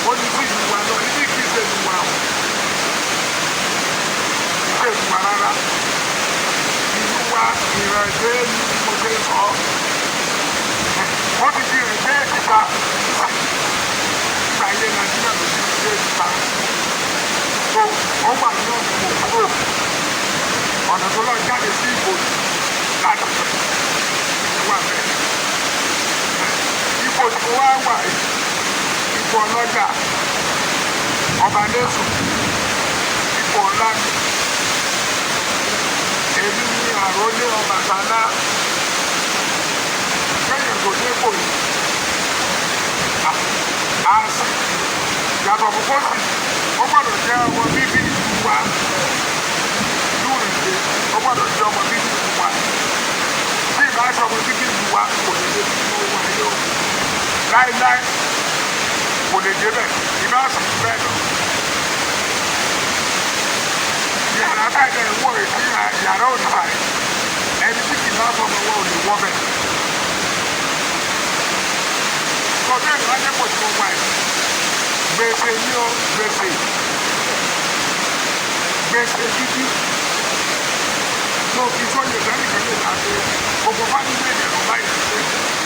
ó ní sí ìlú wa lọ níbi kì í ṣe ìlú wa o, kì í ṣe ìlú wa rárá. Ìlú wa ìrànlẹ́ ní mo ṣe sọ wọ́n ti fi ìrìnlẹ́ ìta ìgbà ilé Nàìjíríà ló ti ìrìnlẹ́ ìta tó ó wà ní ọ̀nà òkúrò ọ̀nà tó lọ jáde sí ìbò láti fẹ̀ wà bẹ́ẹ̀. Ipò tí mo wá wà yìí, ipò ọlọ́jà ọba lẹ́sùn, ipò ńlá ni. Èmi ni àrólé Ọbàtálá kẹ́yìn tó dépò yìí. A sì yàtọ̀ fún kóòtù, ó gbọ́dọ̀ jẹ́ ọmọ bíbí ìlú wa lóòrèdè, ó gbọ́dọ̀ jẹ́ ọmọ bíbí ìlú wa. Bí ìbá ṣe ọmọ bíbí ìlú wa kò lè dé bí ó wà yóò. Láíláí kò lè débẹ̀, ìbá sùn bẹ́ẹ̀ lọ. Yàrá báyìí lẹ̀ ń wọ̀ èyí yàrá ò tà ẹ̀. Ẹni tí kì í bá fọmọ wọn ò lè wọ́ bẹ̀. Kọ̀ọ̀tẹ́ ìlú ajẹ́ pọ̀ tí mo wà yìí. Gbèsè ní o, gbèsè. Gbèsè gidi. Tó fi sóyè sẹ́ni kan lè dà sí. Gbogbo fámìlì ènìyàn ló bá yẹn ṣe.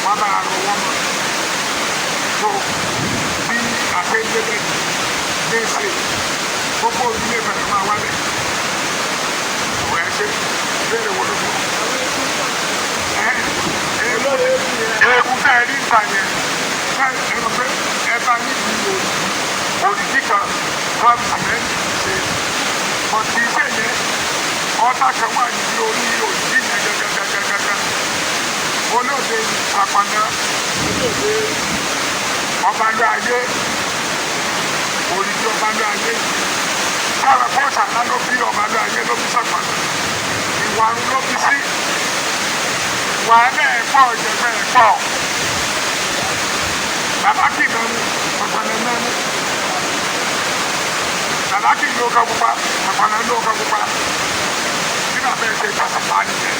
Wọ́n bá rọ wọ́n mọ̀. Tó bí àṣeyọrí gbèsè gbogbo ilé bẹ̀rẹ̀ máa wálẹ̀. Ọ̀ ẹ ṣe béèrè wo ló fún ẹ eegun tẹ́ ẹ rí ìta yẹn ṣe ẹ rò pé ẹ bá níbi òdìdí kan wọ́n sìmẹ́ǹtì ṣe ọtí iṣẹ́ yẹn ọ̀tá kan wà níbi orí òdìdí yẹn gẹ́gẹ́gẹ́gẹ́gẹ́ olóde ìsàpàná ọba ló ayé òdìdí ọba ló ayé sára pọ́ọ̀sì àná ló bí ọba ló ayé ló bí sàpàná ìwàrún ló bí sí wàhálà ẹ̀ pọ̀ ìjẹ̀fẹ̀ ẹ̀ pọ̀ bàbá kì í mẹ́nu ọ̀pọ̀lọ́ mẹ́nu bàbá kì í ló kọ́ pupa ọ̀pọ̀lọ́ ló kọ́ pupa bí bàbá ẹ̀ ṣe pàṣípà nìyẹn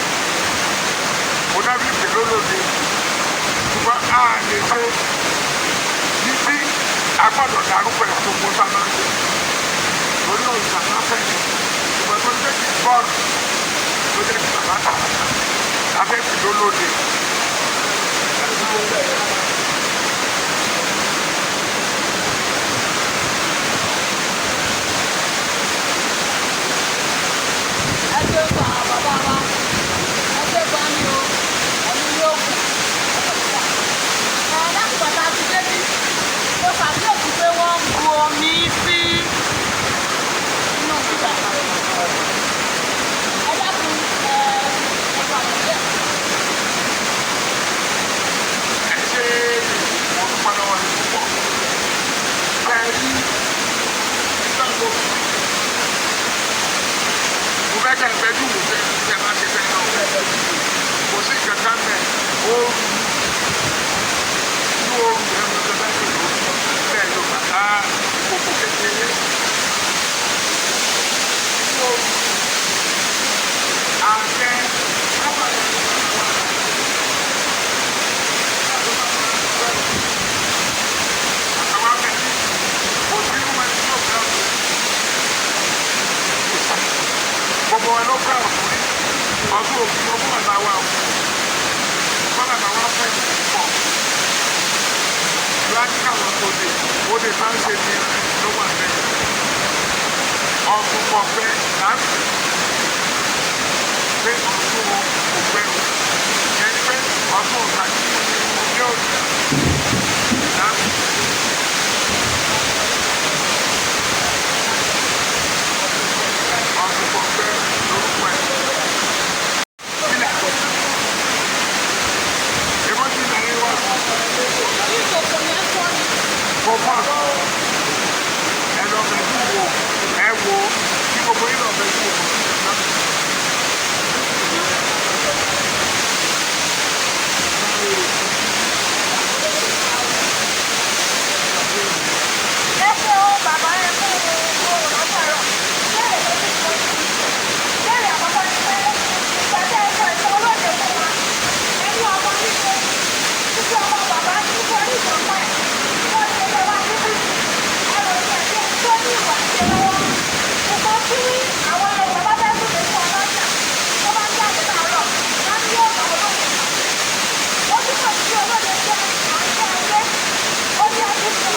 kò dábìí pè lólóde ṣùgbọ́n a lè ṣe ní tí a gbọ́dọ̀ dárúkọ ẹ̀ gbogbo tá a máa ń ṣe lórí òòṣà náà fẹ́ ṣùgbọ́n tó ń jẹ́ kí bọ́ọ̀lù ló jẹ́ kí bàbá tà afẹ́ pè lólóde. Ẹ ṣe ń fa bàbá wa, ẹ ṣe ń fa mi o, ẹ̀mí yóò kù. Ẹ láti bàtà ti débi, mo ṣàkíyèsí pé wọ́n ń bu omi sí inú bíbà. Ẹ dákun, ẹ ẹ ṣàlàyé. Ẹ ṣe mo dúpẹ́ lọ́wọ́ yín púpọ̀. Ẹ rí nígbà tó mo fẹ́ kẹ́ ẹ fẹ́ jù wò fẹ́ kẹ́ ẹ má ṣe fẹ́ náà. Kò sí kankan mẹ́ ooru inú ooru ẹ̀ mo ṣe fẹ́ kí ló bẹ́ẹ̀ ló bàtà ìkòkò kékeré. Inú ooru àtẹ ábàlẹ̀ gbogbo ẹ ló fẹ́ ọkùnrin ọdún òkú ọdún bàbá wa o bàbá bàbá wa fẹ́ pọ̀ láti káwọn tó dé ó dé bá ń ṣe ní ló wà bẹ́ẹ̀ ọdún kọfẹ́ láti pé ọdún òpẹ́ o yẹn ni pé ọdún ọ̀tà ní ní òrìṣà láti. Ọdún kọfẹ́ lórúkọ ẹ̀. Sílẹ̀. Ìwọ́n ti nà yín wá. Ìkòkò yẹn fọ́ ni. Kò fà. Ẹ lọ bẹ̀ jù wò. Ẹ wo kí gbogbo yín lọ bẹ̀ jù wò. Ẹ ṣe o bàbá, ẹ kú oòrùn látàárọ̀. Béèrè tó ti pọ̀ jù. Béèrè àkọ́kọ́ ni pé ìgbà tẹ́ ẹ sọ ìtàn olóde fún wa, ẹ ní ọmọ níṣe, títí ọmọ bàbá nítorí ìjọba ẹ̀, wọ́n ṣe lọ wá níbí. Ẹ rò ní ẹ̀jẹ̀ tó ní ìwà ṣe lọ́wọ́. Ṣùgbọ́n tí àwọn Yorùbá bá fẹ́ sùn fún ọlọ́jà, tó bá jáde láàárọ̀, wọ́n ní yóò bá olóde pàdé. Ó túmọ̀ sí pé olóde jẹ́ àṣẹ ayé, ó ní àdúgbò.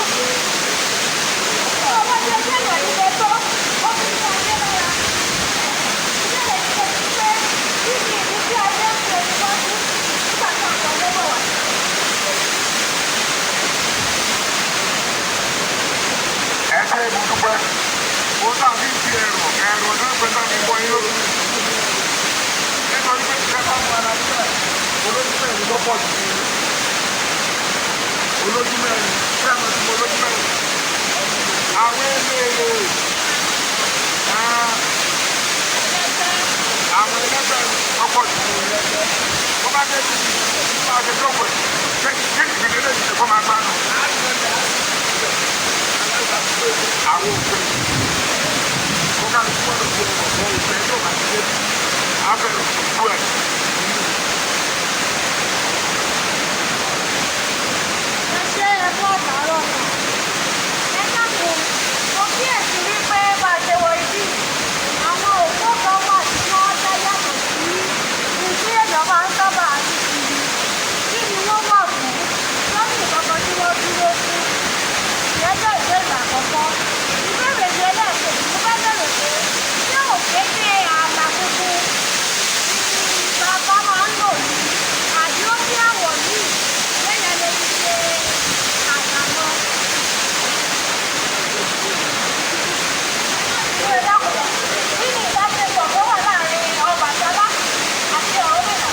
Ẹ ṣe mo dúpẹ́. Mo tàbí fi ẹ̀rọ ẹ̀rọ náà pẹ́ tàbí bọ́ yín lójú. Nítorí pé ìfẹ́ bá mú ara nígbà olójú mẹ́rin ló pọ̀ jù ní olójú mẹ́rin fẹ́ mọ̀ sí olójú mẹ́rin. Àwọn eléèrè àwọn ẹlẹ́gbẹ̀rún ló pọ̀ jù ní. Bó bá dé bí bá a ṣe jókòó yìí, kéèkì kéèkì Eléyìí ti kọ́ máa gbá nù. Àwọn òfin wọ́n ká lóko gbọ́dọ̀ fi ọ̀rọ̀ fún ìfẹ́ tó bá ti dé abẹ́rẹ́ òkú ẹ̀. Ẹ ṣé, ẹ kú àtàárọ̀ kan. Ẹ dákun, mo kíyèsí wípé bá a ṣe wọ ibí, àwọn òpó kan wà tí wọ́n dá yàtọ̀ sí ní tí èèyàn máa ń sábà rí kiri. Kí ni wọ́n wà fún? Lórí nǹkan tí wọ́n dúró fún. Ìyẹn jẹ́ ìbéèrè àkọ́kọ́. Ìbéèrè mi ẹlẹ́ẹ̀kejì, mo fẹ́ bèèrè pé ṣé òkété ààlà funfun tí bàbá máa ń lò ní àbí ó ní àwọ̀ míì téèyàn lè fi ṣe àgbàmọ́? Ẹ dákun, kí ni ìbáṣepọ̀ tó wà láàrin Ọbàtálá àti Ọ̀rúnmìlà?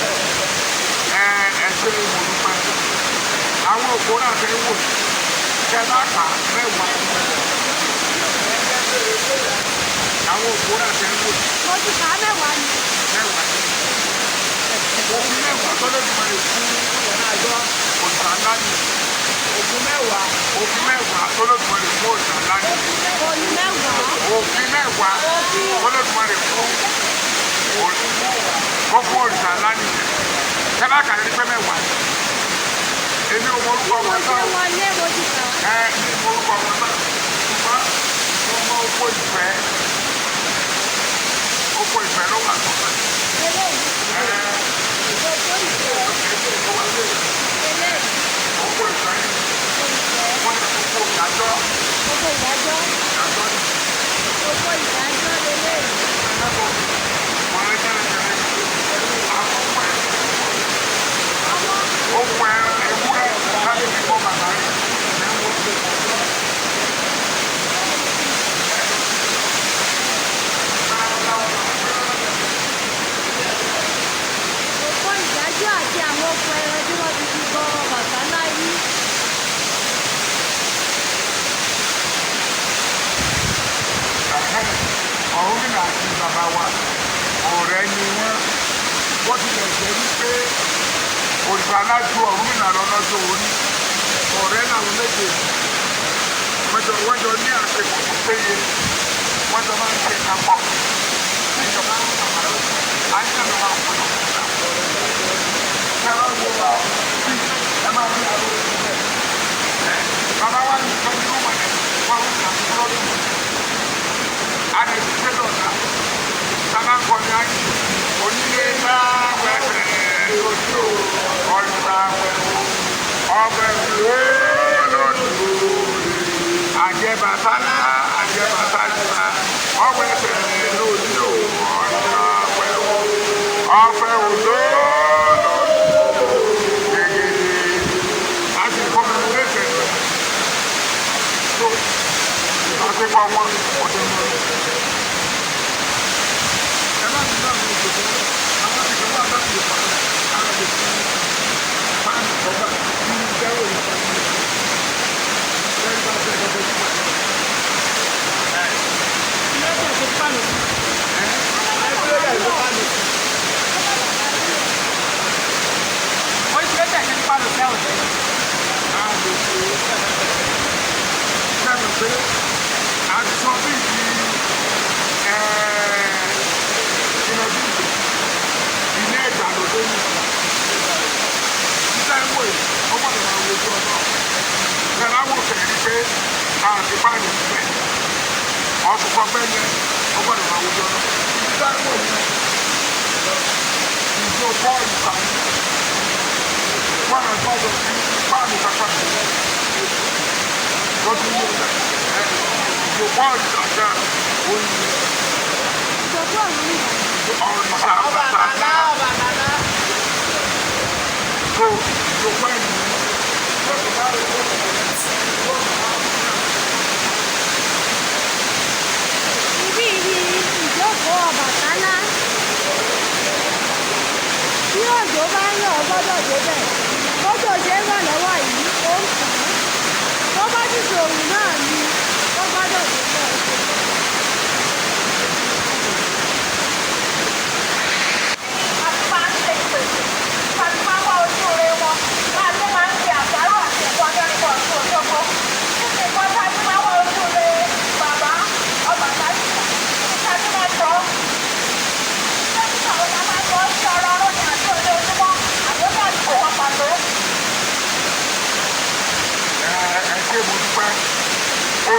Ẹ ẹ ṣe mo dúpẹ́. Àwọn òpó náà fẹ́ wò kẹ bá kà mẹ́wàá. Àwọn òpó náà fẹ́ wò Mo ti kà á, mẹ́wàá ni. mẹ́wàá ni. Òfin mẹ́wàá tọ́lọ́dúnmọ́ lè fún òòṣà ńlá ni. Ògùn mẹ́wàá. Òfin mẹ́wàá tọ́lọ́dúnmọ́ lè fún òòṣà ńlá ni. Olú mẹ́wàá. Òfin mẹ́wàá tọ́lọ́dúnmọ́ lè fún ó fún òòṣà ńlá ni. Kẹ bá kà ní pẹ́ mẹ́wàá. Èmi ò mọ orúkọ Mo wọn ṣe náà. wọlé, mo ti kà á. Ẹ ní orúkọ wọn náà, ṣùgbọ́n mo mọ oko ìfẹ́. Oko ìfẹ́ ló wà sọ́fẹ́. Eléyìí, Ẹ òpó ìfẹ́, ètò ìwà eléyìí, oko ìfẹ́ ni ìfẹ́, wọ́n ní oko ìdájọ́. òpó ìdájọ́, Ìdájọ́ ni òpó ìdájọ́ leléyìí. ẹlẹ́kọ̀ọ́ wọ́n lé tẹ́lẹ̀tẹ́lẹ̀ àwọn ọmọ ẹ̀ Àwọn oko ẹran ewúrẹ́ láti fi kọ́ bàbá rẹ̀ lẹ́wọ̀n. òpó ìdájọ́ àti àwọn okùn ẹran tí wọ́n ti fi bọ Ọbàtálá yìí. Ọ̀rúnmìlà àti bàbá wa ọ̀rẹ́ ni wọ́n. Wọ́n tilẹ̀ jẹ́ wípé òrìṣà alájú Ọ̀rúnmìlà lọ lọ́jọ́ orí, ọ̀rẹ́ làwọn méjèèjì. Wọ́n jọ ní àṣepọ̀ tó péye, wọ́n jọ máa ń ṣe papọ̀ níjọba ayé àná máa ń pè é kẹrọ wo wa bí ẹ máa fi àrò ẹ bàbá wa ní ìtọ́jú ló wà ní wọn ń ṣàkóso lọ́dún a lè fi ṣe dọ̀tà sábà ń kọjá ayé onílé bá wẹ̀fẹ̀ lójú ọ̀rùn àwẹ̀ ọbẹ̀ lójú àjẹbàtálá àjẹbàtálá ọwẹ́fẹ̀ lójú ọ̀rùn àwẹ̀ ọ̀fẹ́ òjò gègé àti ìfọ̀mọ̀lẹ́fẹ̀ tó ìbáṣepọ̀ wọn ọ̀dọ̀ mọ́. Ẹ má ti dáhùn ìṣòro àwọn ìjọba bá ti pa àwọn ìṣòro páànù kọ́gbà nínú ìdáwó ìpàdé lẹ́yìn bá fẹ́ lọ́dọ̀ ìpàdé. Ilé ẹ̀jẹ̀ ṣe pàlọ́ sí. Ilé ẹ̀jẹ̀ ṣe pàlọ́ sí. Wọ́n ti lẹ́tẹ̀ ṣe pàlọ́ sí àwọn ọ̀sẹ̀. A lè ṣe sẹ́nu pé a ti sọ bí di ìnàbí ilé ìgbàlódé ní títà ń wò yìí, ó gbọ́dọ̀ máa wo ojú ọ̀nà kẹlá wò kẹ̀rí pé a ti pààyàn síbẹ̀ ọ̀sùn kan bẹ́ẹ̀ yẹn, ó gbọ́dọ̀ máa wo ojú ọ̀nà. Títà ń wò yìí, ìjọ bọ́ọ̀lù kan wọ́n á gbọ́dọ̀ fi páànù kankan lọ́dún yìí, ìjọ bọ́ọ̀lù kankan oyin Ìjọba Ọ̀rúnmìlà. Ọ̀rìṣà Ọbàtálá, Ọbàtálá Ọbàtálá. tó ìjọ bọ́ọ̀lù. Ibi ni ìjókòó Ọbàtálá. Bí òjò bá ń rọ̀, ó gbọ́dọ̀ débẹ̀. Bójò ṣe ń rọ̀ lọ́wọ́ yìí, ó ń kàn án. Tó bá sì ṣòwò náà ni, ó gbọ́dọ̀ débẹ̀. A tún máa ń ṣe ìpèsè.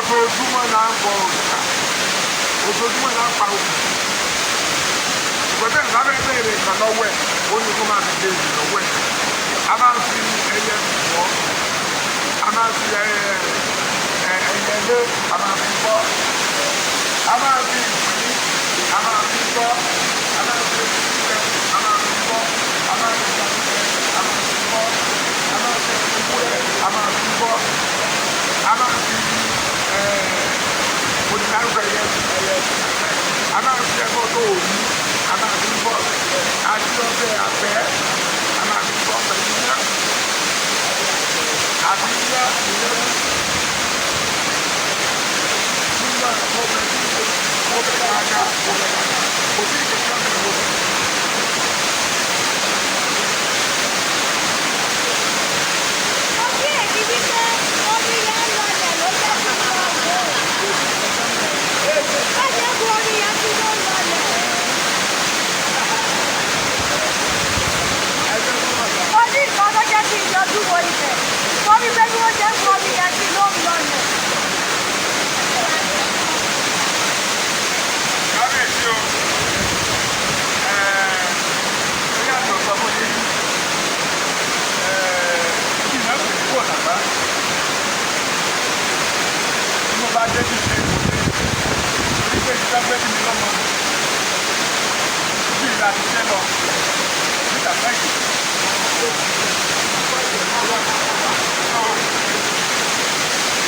Ojoojúmọ́ là ń bọ òrìṣà, ojoojúmọ́ là ń pa òkú. Ìgbọ́dọ̀ ìsáfẹ́ béèrè nǹkan lọ́wọ́ ẹ̀, ó ní kó máa fi béèrè lọ́wọ́ ẹ̀. A máa ń fi ẹyẹ bọ̀, a máa ń fi ẹyẹ lé, a máa fi bọ́, a máa fi ìpín, a máa fi bọ́, a máa fi ìpín, a máa fi bọ́, a máa fi ìpín, a máa fi bọ́, a máa fi ìwúrẹ́, a máa fi bọ́, a máa fi onídàárúkọ ẹyẹ ẹyẹ, a máa fi ẹbọ tó òní, a máa fi bọ́, àti ọbẹ̀ àfẹ́, a máa fi bọ́ pẹ̀lú iná àti iná ìlẹ́wù nígbà ọbẹ̀ ọbẹ̀ dáadáa, ọbẹ̀ dáadáa, kò sí ìkẹ̀kẹ́ ọbẹ̀ lọ́wọ́. Mo kíyèsí wípé omi yẹn ń lọlẹ̀ ló jẹ́ kí n lọ wò ó. Bá ṣe bu omi yẹn sí ló ń lọlẹ̀. Mo ní nǹkan tó jẹ́ kí n yọjú wo ibẹ̀. Mo rí pé bí wọ́n ṣe ń bu omi yẹn sí ló ń lọlẹ̀. Kábíyèsí o, ó yàtọ̀ sọ fún yín, kí náà pè ní kò nàbá. Bí mo bá dé bí ṣe ìwòye, orí pé ìṣẹ́ pé kí mi lọ́mọ, bí ìlà ti ṣe lọ, níta fẹ́yì.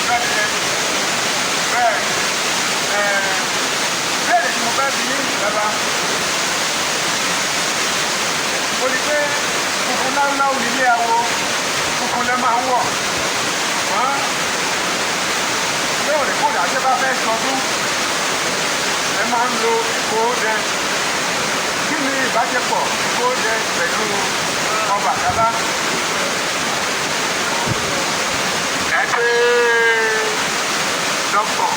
Bẹ́ẹ̀ bẹ́ẹ̀ bẹ́ẹ̀ tí mo fẹ́ bi yín bàbá, mo rí pé funfun láúláú nílé awo, funfun lẹ máa ń wọ̀ wọ́n lóòrèkóòrè àti bá fẹ́ sọdún ẹ máa ń lo ìkóódẹ. Kí ni ìbáṣepọ̀ ìkóódẹ pẹ̀lú Ọbàtálá? Ẹ ṣe dókítà,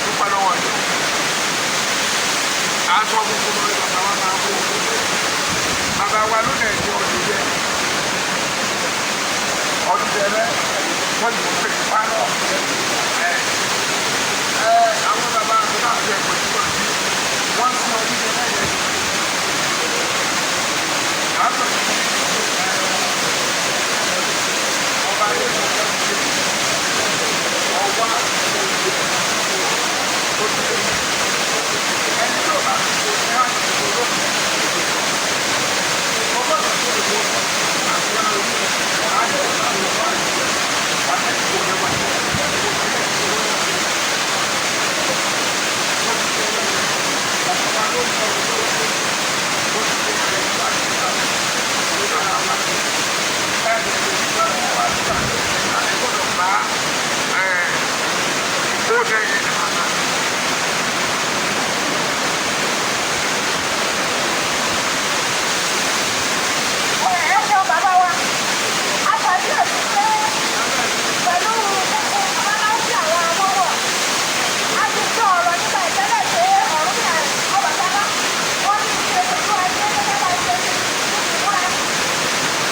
dúpẹ́ lọ́wọ́ yìí. Aṣọ funfun lórí bàbá wa máa ń wọ òkúté. Bàbá wa ló lẹ̀ ní ọdún yẹ ọdún jẹrẹ wọ́n yóò pè é pálọ̀ ẹ ẹ àwọn bàbá àti náà fi ẹ̀kọ́ tí wọ́n ti wọ́n sin ọdún jẹrẹ yẹn. Àtọ̀ ọba yẹn ló ń ṣe ọwá ó ti ẹni tó bá ti kó ní àsìkò lókun ọgbọ́dọ̀ tó lè wọ àti àti àti àti Ẹ ṣeun bàbá wa. A ṣàkíyèsí pé pẹ̀lú babaláwo àwọn amọ́wọ̀, a ti sọ ọ̀rọ̀ nípa ìtẹ́lẹ̀ pé Ọ̀rúnmìlà Ọbàtálá wọ́n ní ṣe pẹ̀lú ayé gẹ́gẹ́ bá ṣe ní ìmúra.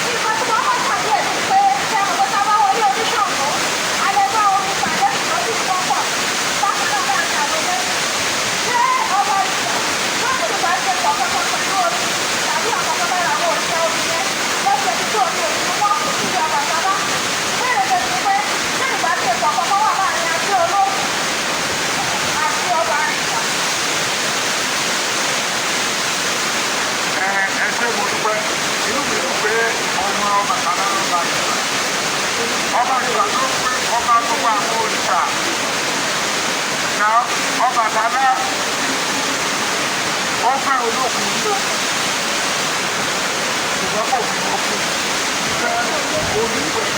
Nǹkan tí wọ́n kọ́ ṣàkíyèsí pé ṣe mọ̀ pé tá a bá wọlé oníṣàngó, a lè bá omi pàdé ṣùgbọ́n tí wọ́n pọ̀ bákan náà láàrin àwọn ẹgbẹ́. Ṣé ọba ìṣẹ̀ tó ní ìbáṣepọ̀ kankan pẹ̀lú omi tàbí àkọ́kọ́ lára àwọn òṣìṣẹ́ omi yẹn lọ́sẹ̀ tí omi òṣìṣẹ́ wọ́n kù sí Ọbàtálá? Ìbéèrè kejì ni pé ṣé ìbáṣepọ̀ kankan wà láàrin ajé olóògùn àti ọba àrìṣà? Ẹ ṣé, mo dúpẹ́. Inú mi dùn pé ọmọ Ọbàtálá ló bá ìgbà ọba ìgbà tó pé ọba gbogbo àwọn òrìṣà na Ọbàtálá. Ó fẹ́ olókùn yìí o, ṣùgbọ́n kò fi òkú fẹ́ olúwẹ̀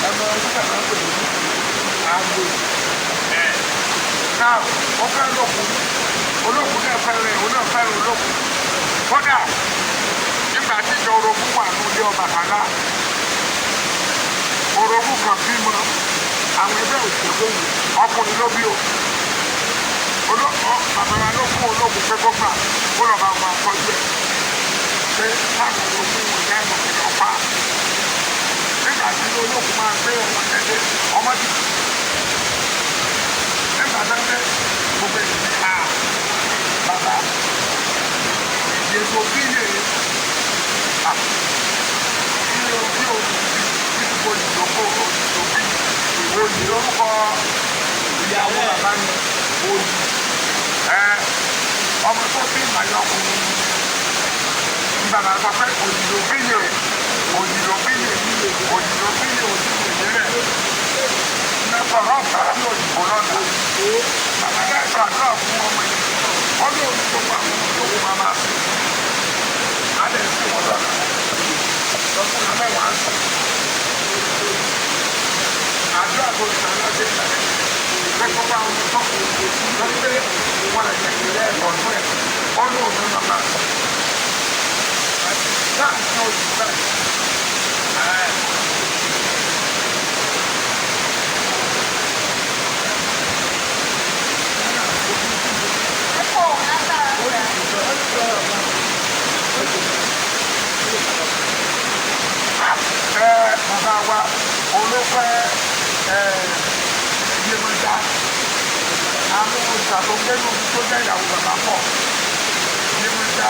ẹ̀mọ onígbà máa ń pè ní àgbò ẹ̀ náà. Ó fẹ́ olókùn, olókùn náà fẹ́ rẹ̀, òun náà fẹ́ olókùn. Kódà nígbà tí ìjọ orogún wà ní ilé Ọbàtálá, orogún kan bímọ, àwọn ẹgbẹ́ òṣèlú ọkùnrin ló bí o. Bàbá wa ló fún ológun pé kó gbà kó lọ́ọ́ bá wọn tọ́jú ẹ̀, pé táwọn ológun wọn jẹ́ ẹ̀mọ́ pé ọ̀pá. Nígbà tí ológun máa gbé ọmọ tẹ̀lé ọmọ ti Òye tó bí yè à bí o bí o bí o ìdókò òyìnbó bí òyì lórúkọ ìyàwó bàbá mi òyì ẹ ọmọ tó bí ìmàyọkùnrin ní bàbá sọ pé òyì ló bí yè òyì ló bí yè òyì ló bí yè òyì lè rẹ mẹfọrọ sí òyìnbó lọ́nà bàbá dẹ́ sọ àdúrà fún ọmọ yìí ọdún òní gbogbo àwọn ọmọ tó kù máa máa sìn á lè sìn wọn lọ́nà lọ́kùnrin mẹ́wàá ń sìn àdúrà tó ń sàn lọ́sẹ̀ ìgbàlẹ̀ pé gbogbo àwọn ọmọ tó kù lórí pé wọn lè jẹ́ ìrẹ́ ọ̀dún ẹ̀ ọdún òní máa máa sìn náà ní òyìnbó báyìí. Ẹ kò látara rẹ̀. Ẹ bàbá wa olófẹ́ ẹ Yemọja àwọn òòṣà tó ń gbẹ́nu tó jẹ́ ìyàwó bàbá pọ̀. Yemọja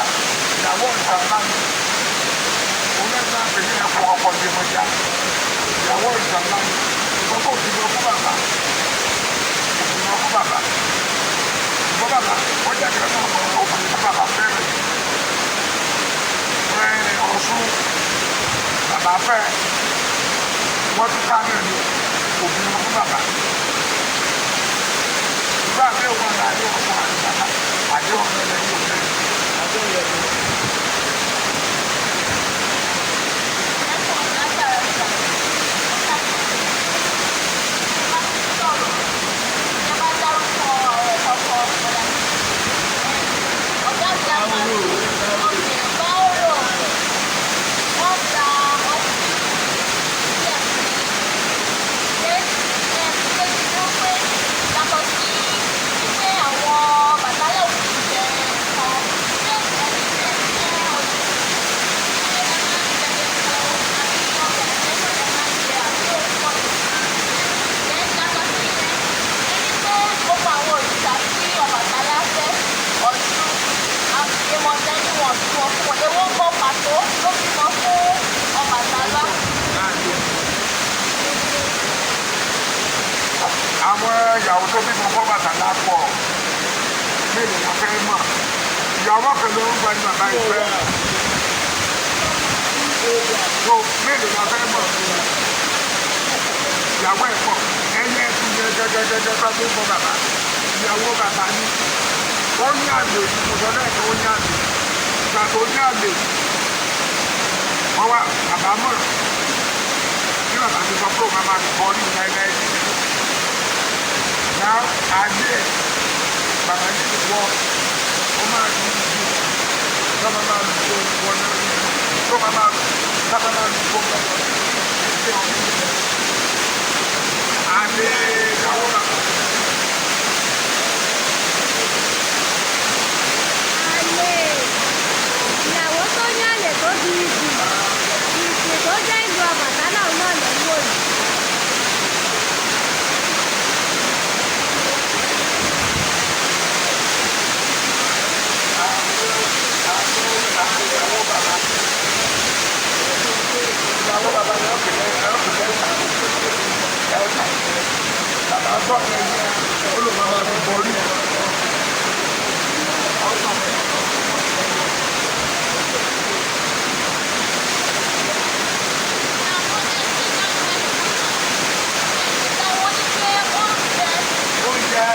ìyàwó òòṣà ńlá ni olóògbé àpè ní ẹ̀fọ́ ọkọ̀ Yemọja ìyàwó òòṣà ńlá ni ṣùgbọ́n kò bímọ fún bàbá, kò bímọ fún bàbá, ṣùgbọ́n bàbá ó jẹ́ kí wọ́n mọ obìnrin tí bàbá fẹ́rẹ̀ rẹ̀ Ọ̀ṣun bàbá fẹ́ wọ́n tún ká náà ni òbí wọn fún bàbá. Ìgbà mi ò wọn àdé ọ̀sán àti bàbá àdé ọ̀sán lẹ́yìn òbí. Ẹ kò látara rẹ̀. Ẹ bá ti sọ̀rọ̀, ẹ bá dárúkọ àwọn ọkọ̀ ọ̀dà. Ọ̀gá mi á máa ọ̀gbìn bá ọ̀rọ̀ wọ́n ta ọtí díẹ̀ sí i. Ṣé ẹ ṣe ti dúró pé yàtọ̀ sí wípé àwọn bàtálẹ̀ òkú jẹ nǹkan, ṣé ẹni tẹ́ jẹ́ ọdún ṣé ẹ máa ń jẹ epo àbí ọbẹ̀ ẹ̀fọ́ ẹ máa ń jẹ àbí orúkọ yìí? Yàtọ̀ sí yẹn, ẹni pé gbogbo àwọn òrìṣà tí Ọbàtálá fẹ́, Ọ̀ṣun, Yemọja ní wọn bímọ fún wọn. Èwo ń bọ̀ pàtó ló bímọ fún Ọbàtálá? Àwọn ìyàwó tó bímọ fún Ọbàtálá pọ̀, mélòó la fẹ́ mọ̀? Ìyàwó kan ló ń gba ní bàbá ìfẹ́ tó, mélòó la fẹ́ mọ̀? Ìyàwó ẹ̀ pọ̀, ẹyẹ ti yẹ gẹ́gẹ́gẹ́gẹ́ tó tó fọ bàbá ìyàwó bàbá ní ó ní àlè ìmùsọ̀ lẹ́ẹ̀kan, ó ní àlè ìgbà tó ní àlè wọ́n wá bàbá mọ̀ bí bàbá ti sọ pé òun máa fi bọ́ọ̀lù láéláé náà ayé ẹ̀ bàbá ní ìwọ ó máa di ìlú tó máa máa lù tó wọ náà tó máa máa sábà máa lù tó wọ náà ṣe ọ̀hún àlè ìyàwó bàbá. Àlè ìyàwó tó ní àlè tó di ìdì ìdì tó jẹ́ ìlú Ọbàtálá náà lọ́wọ́ yìí. Ìyàwó bàbá yẹn ọkùnrin ọkùnrin ẹ̀ka bàbá sọ ẹ̀yẹ olùmọ̀ọ́mọ́ fi borí. Ìgbà wo ni pé oúnjẹ Oúnjẹ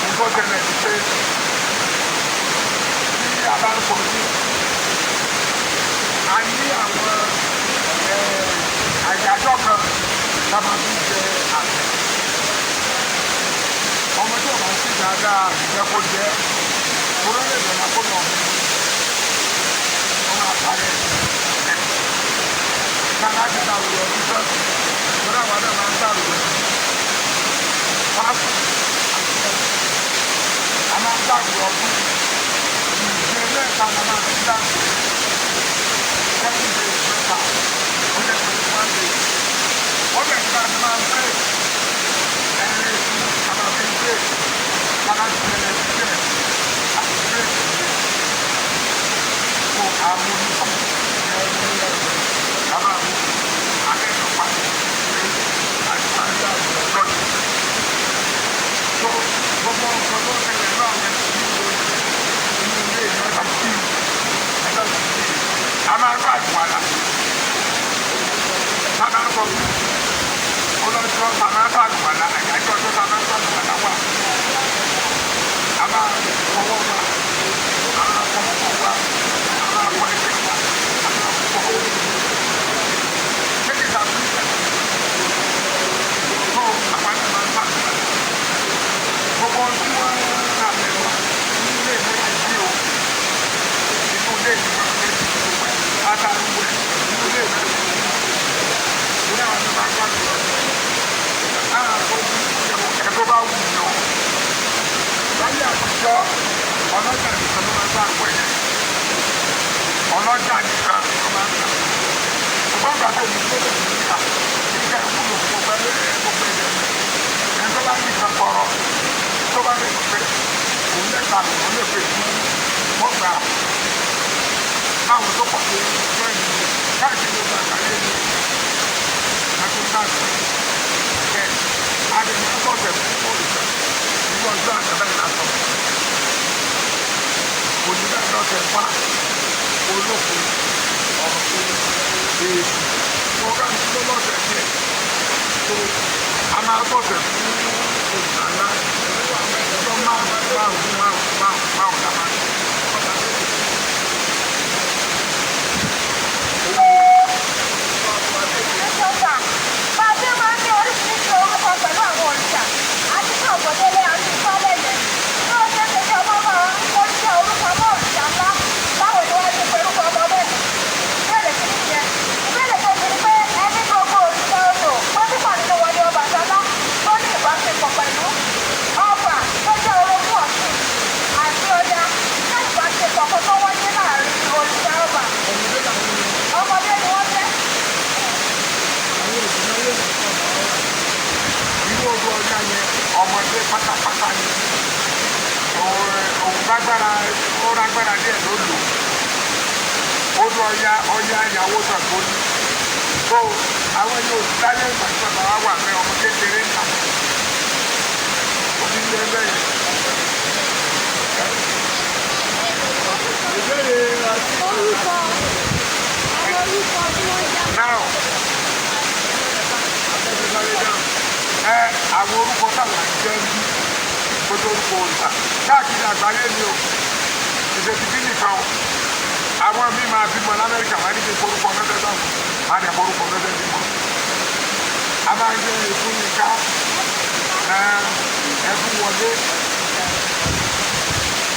nǹkan tẹ̀lé ni pé tí a bá ń sọ sí a ní àwọn àyájọ́ kan tá a máa fi jẹ àgbẹ̀ ọmọ tí ọmọ sí dáadáa ìjẹ́ kó jẹ́ kóró lè dọ̀nà kó nà ọmọ ọmọ àpárẹ̀ ẹ̀ kàkà ti ta òwúrọ̀ ọdún sọ́ọ̀tì lọ́dọ̀ àwọn náà máa ń sàrò fásitì a máa ń gbàgbé ọdún ìgbé mẹ́ta la máa ń gbàgbé 7 days mẹ́ta ó jẹ́ 21 days ó bẹ̀ nígbà tí máa ń pè ẹ̀rẹ́ a máa fi ń pè kàkà ti tẹ̀lé. sọ ọlọ́jọ́ tàmáfà àlùwàlà àyájọ́ ọjọ́ tàmáfà àlùwàlà wà. A máa fọwọ́ wa, a máa fọwọ́ wa, a máa fọ ẹsẹ̀ wa, a máa fọ orí. Ṣé kìí sàbí tó àwọn àti máa ń sàlùwàlà? Gbogbo ohun tí wọ́n ń rà lẹ́wà nínú ilé ìwé ìdí o, inú ilé ìwé ìdí o, àtàlùwẹ̀ nínú ilé ìwé ìdí o ní àwọn tó bá gbàgbọ́ ẹ̀ tó bá wù yàn láyé àtijọ́ ọlọ́jà nìkan ló máa ń gbàgbọ́ yẹn ọlọ́jà nìkan ló máa ń gbà ṣùgbọ́n ìgbà tó mú tó lè níta níta ìwúlò gbogbo ẹ̀ gbogbo ẹ̀ ẹ̀ tó bá nìkan kọ̀rọ̀ tó bá lè pè òun lè gbà òun lè pè fún wọ́n gbà láwọn tó pọ̀ tó ń káàkiri gbogbo àgbáyé ni Ẹ̀ṣọ́fà, bá a ṣe máa ń ní oríṣiríṣi orúkọ pẹ̀lú àwọn òrìṣà, àti ní ọ̀pọ̀délé àti ìfọ́lẹ̀yẹ. Bí ó ṣe ṣe kí ọmọ máa ń kó jẹ́ orúkọ mọ́ òrìṣà ńlá, báwo ni wọ́n ṣe pe orúkọ ọmọ bẹ́ẹ̀? Ìbéèrè kìíní nìyẹn. Ìbéèrè kejì ni pé ẹni gbogbo òrìṣà odò, wọ́n ti pà nínú wọn ní Ọbàtálá tó ní ìbáṣepọ̀ pẹ̀lú Ọba tó jẹ́ orogún Ọ̀ṣun àti Ọya. Ṣé ìbáṣepọ̀ kan tó wáyé láàrin òrìṣà Ọba? Ọmọdé ni wọ́n jẹ́. Irú odò ọjà yẹn ọmọdé pátápátá ni òun gbàgbára ó rágbára díẹ̀ ló lò odò ọya ọya ìyàwó Ṣàngó ni tó àwọn yóò láyé ìgbà tí bàbá wa wà mẹ́ ọmọ kékeré nà onílé lẹ́yìn. Ìbéèrè àti Orúkọ àwọn orúkọ tí wọ́n já Now ẹ àwọn orúkọ táwọn jẹ́ ń bí gbogbo orúkọ òrìṣà káàkiri àgbáyé ni o ìṣèjìbí nìkan o àwọn míì máa bímọ lamẹ́ríkà máa ní kí n forúkọ mẹ́fẹ́ báwọn máa dẹ̀ forúkọ mẹ́fẹ́ bímọ a máa ń gbé ẹfún yíká ẹfún wọlé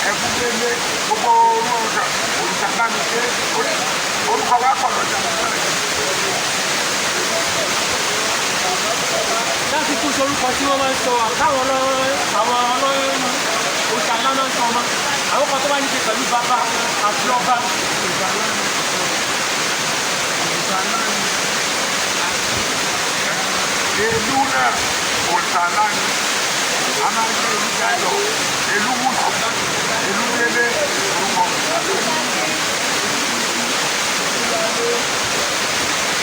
ẹfún délé gbogbo orúkọ òrìṣà bá mi dé orúkọ wa pọ̀ lọ́jà lọ́jà. Láti kú sorúkọ tí wọ́n máa ń sọ táwọn ọlọ́run àwọn ọlọ́run òòṣà ńlá máa ń sọ ọmọ àwọn kan tó bá ní ṣe pẹ̀lú bàbá àti ọba. Èlú náà òòṣà ńlá ni a máa ń gbé ìlú jayọ èlú wùsù èlú délé orúkọ.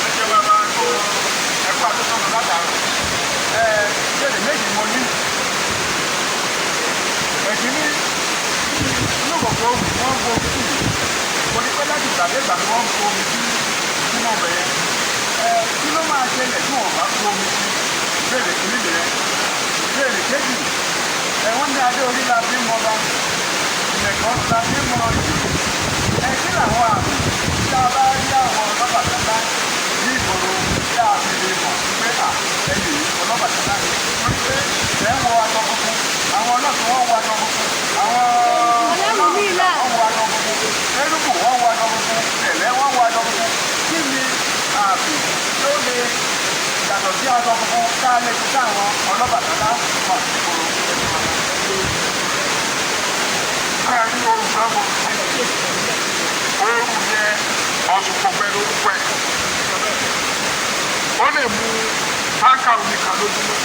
Ẹ jẹ́ bàbá tó ẹ̀kọ́ àtúntò látàrọ. Ìbéèrè méjì mo ní. Ẹ̀kíní, inú kọ̀ọ̀kan wọ́n ń bo omi sí i. Mo ní pé láti ìgbàdégbà ni wọ́n ń bo omi sí sínú ọbẹ̀ yẹn. Kí ló máa ṣẹlẹ̀ tí wọ́n bá bo omi sí? Ìbéèrè kìíní nìyẹn. Ìbéèrè kejì, wọ́n ní adé orí la fi ń mọba, ìlẹ̀kẹ̀ ọrùn la fi ń mọ ìlú. Kí làwọn àmì tí a bá rí àwọn Ọlọ́bàtálá ní ìgboro tí a fi lè mọ̀ pé à ẹni yìí Ọlọ́bàtálá ni? Torí pé ẹ̀ ń wọ aṣọ funfun, àwọn ọlọ́sùn wọ́n wọ aṣọ funfun, àwọn Ọlọ́run mi náà. wọ́n wọ aṣọ funfun, Kérúbù wọ́n wọ aṣọ funfun, Ẹ̀lẹ́ wọ́n wọ aṣọ funfun. Kí ni àmì tó lè yàtọ̀ sí aṣọ funfun ká lè fi káwọn Ọlọ́bàtálá mọ̀ ní ìgboro? Káàrí orúkọ mọ̀ sí oorun yẹn ọ̀sùn pọ̀pẹ́ lórúkọ ẹ̀. Ó lè mu táǹkà omi kan lójúmọ́.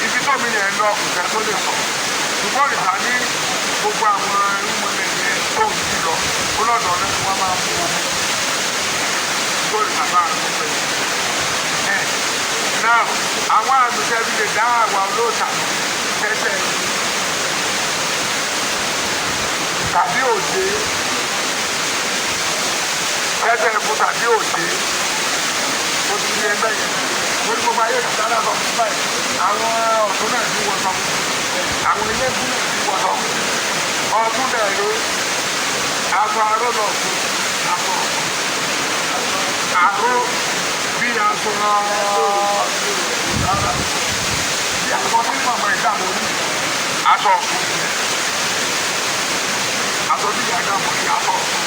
Ibi tó mi yẹn lọ kò sẹ́ tó lè sọ. Ṣùgbọ́n òrìṣà ní gbogbo àwọn irúnmọlẹ̀ yẹn tó ń jí lọ. Ó lọ́dọ̀ ọ̀rẹ́ tí wọ́n máa mú omi. Tó òrìṣà bá ń sọ pé. Ẹ̀ náà àwọn àmì tẹ́bí lè dá àwa olóòṣà tẹ́sẹ̀ tàbí òde tẹ́tẹ́ ẹ̀kú tàbí òde bẹ́ẹ̀ yẹn. Torí gbogbo ayé ti dáná sọ fún báyìí. Àwọn ọ̀tún náà ti wọṣọ. Àwọn eléégún náà ti wọṣọ. Ọtún náà ló aṣọ aró lọ fún aṣọ aró bí aṣọ bí aṣọ tí màmá ìdààmú ní aṣọ ọ̀tún aṣọ tí ìyá ìdààmú ní aṣọ ọ̀tún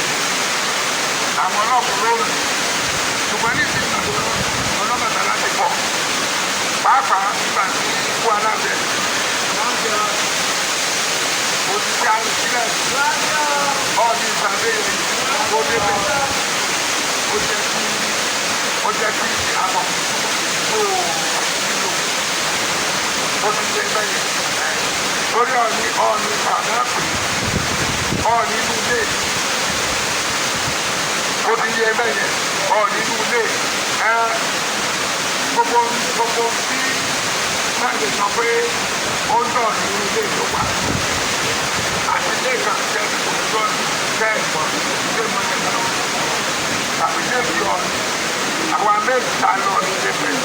àwọn ọlọ́kùnrin lórí ṣùgbọ́n ní ìsìn ìgbà ọlọ́bàtà láti pọ̀ pàápàá nígbà tí ikú aláṣẹ òṣìṣẹ́ àrùsílẹ̀ ọ̀ọ́dì ìsàlẹ̀ ó débẹ̀ ó jẹ́ kí ó jẹ́ kí àbọ̀ tó nílò ó ti ṣe bẹ́yẹn lórí ọ̀ọ́ni ọ̀ọ́ni pàdánù ọ̀ọ́ni inú ilé ó ti yẹ bẹ́yẹn ọ̀ọ́ni inú ilé ẹ gbogbo gbogbo tí náà lè sọ pé ó ń dọ̀ ní inú ilé ló wà àti ilé kan jẹ́ òtítọ́ jẹ́ ìmọ̀ ilé ìmọ̀ ẹ̀ka tàbí ilé ìlọ àwọn mẹ́ta lọ ní ilé pẹ̀lú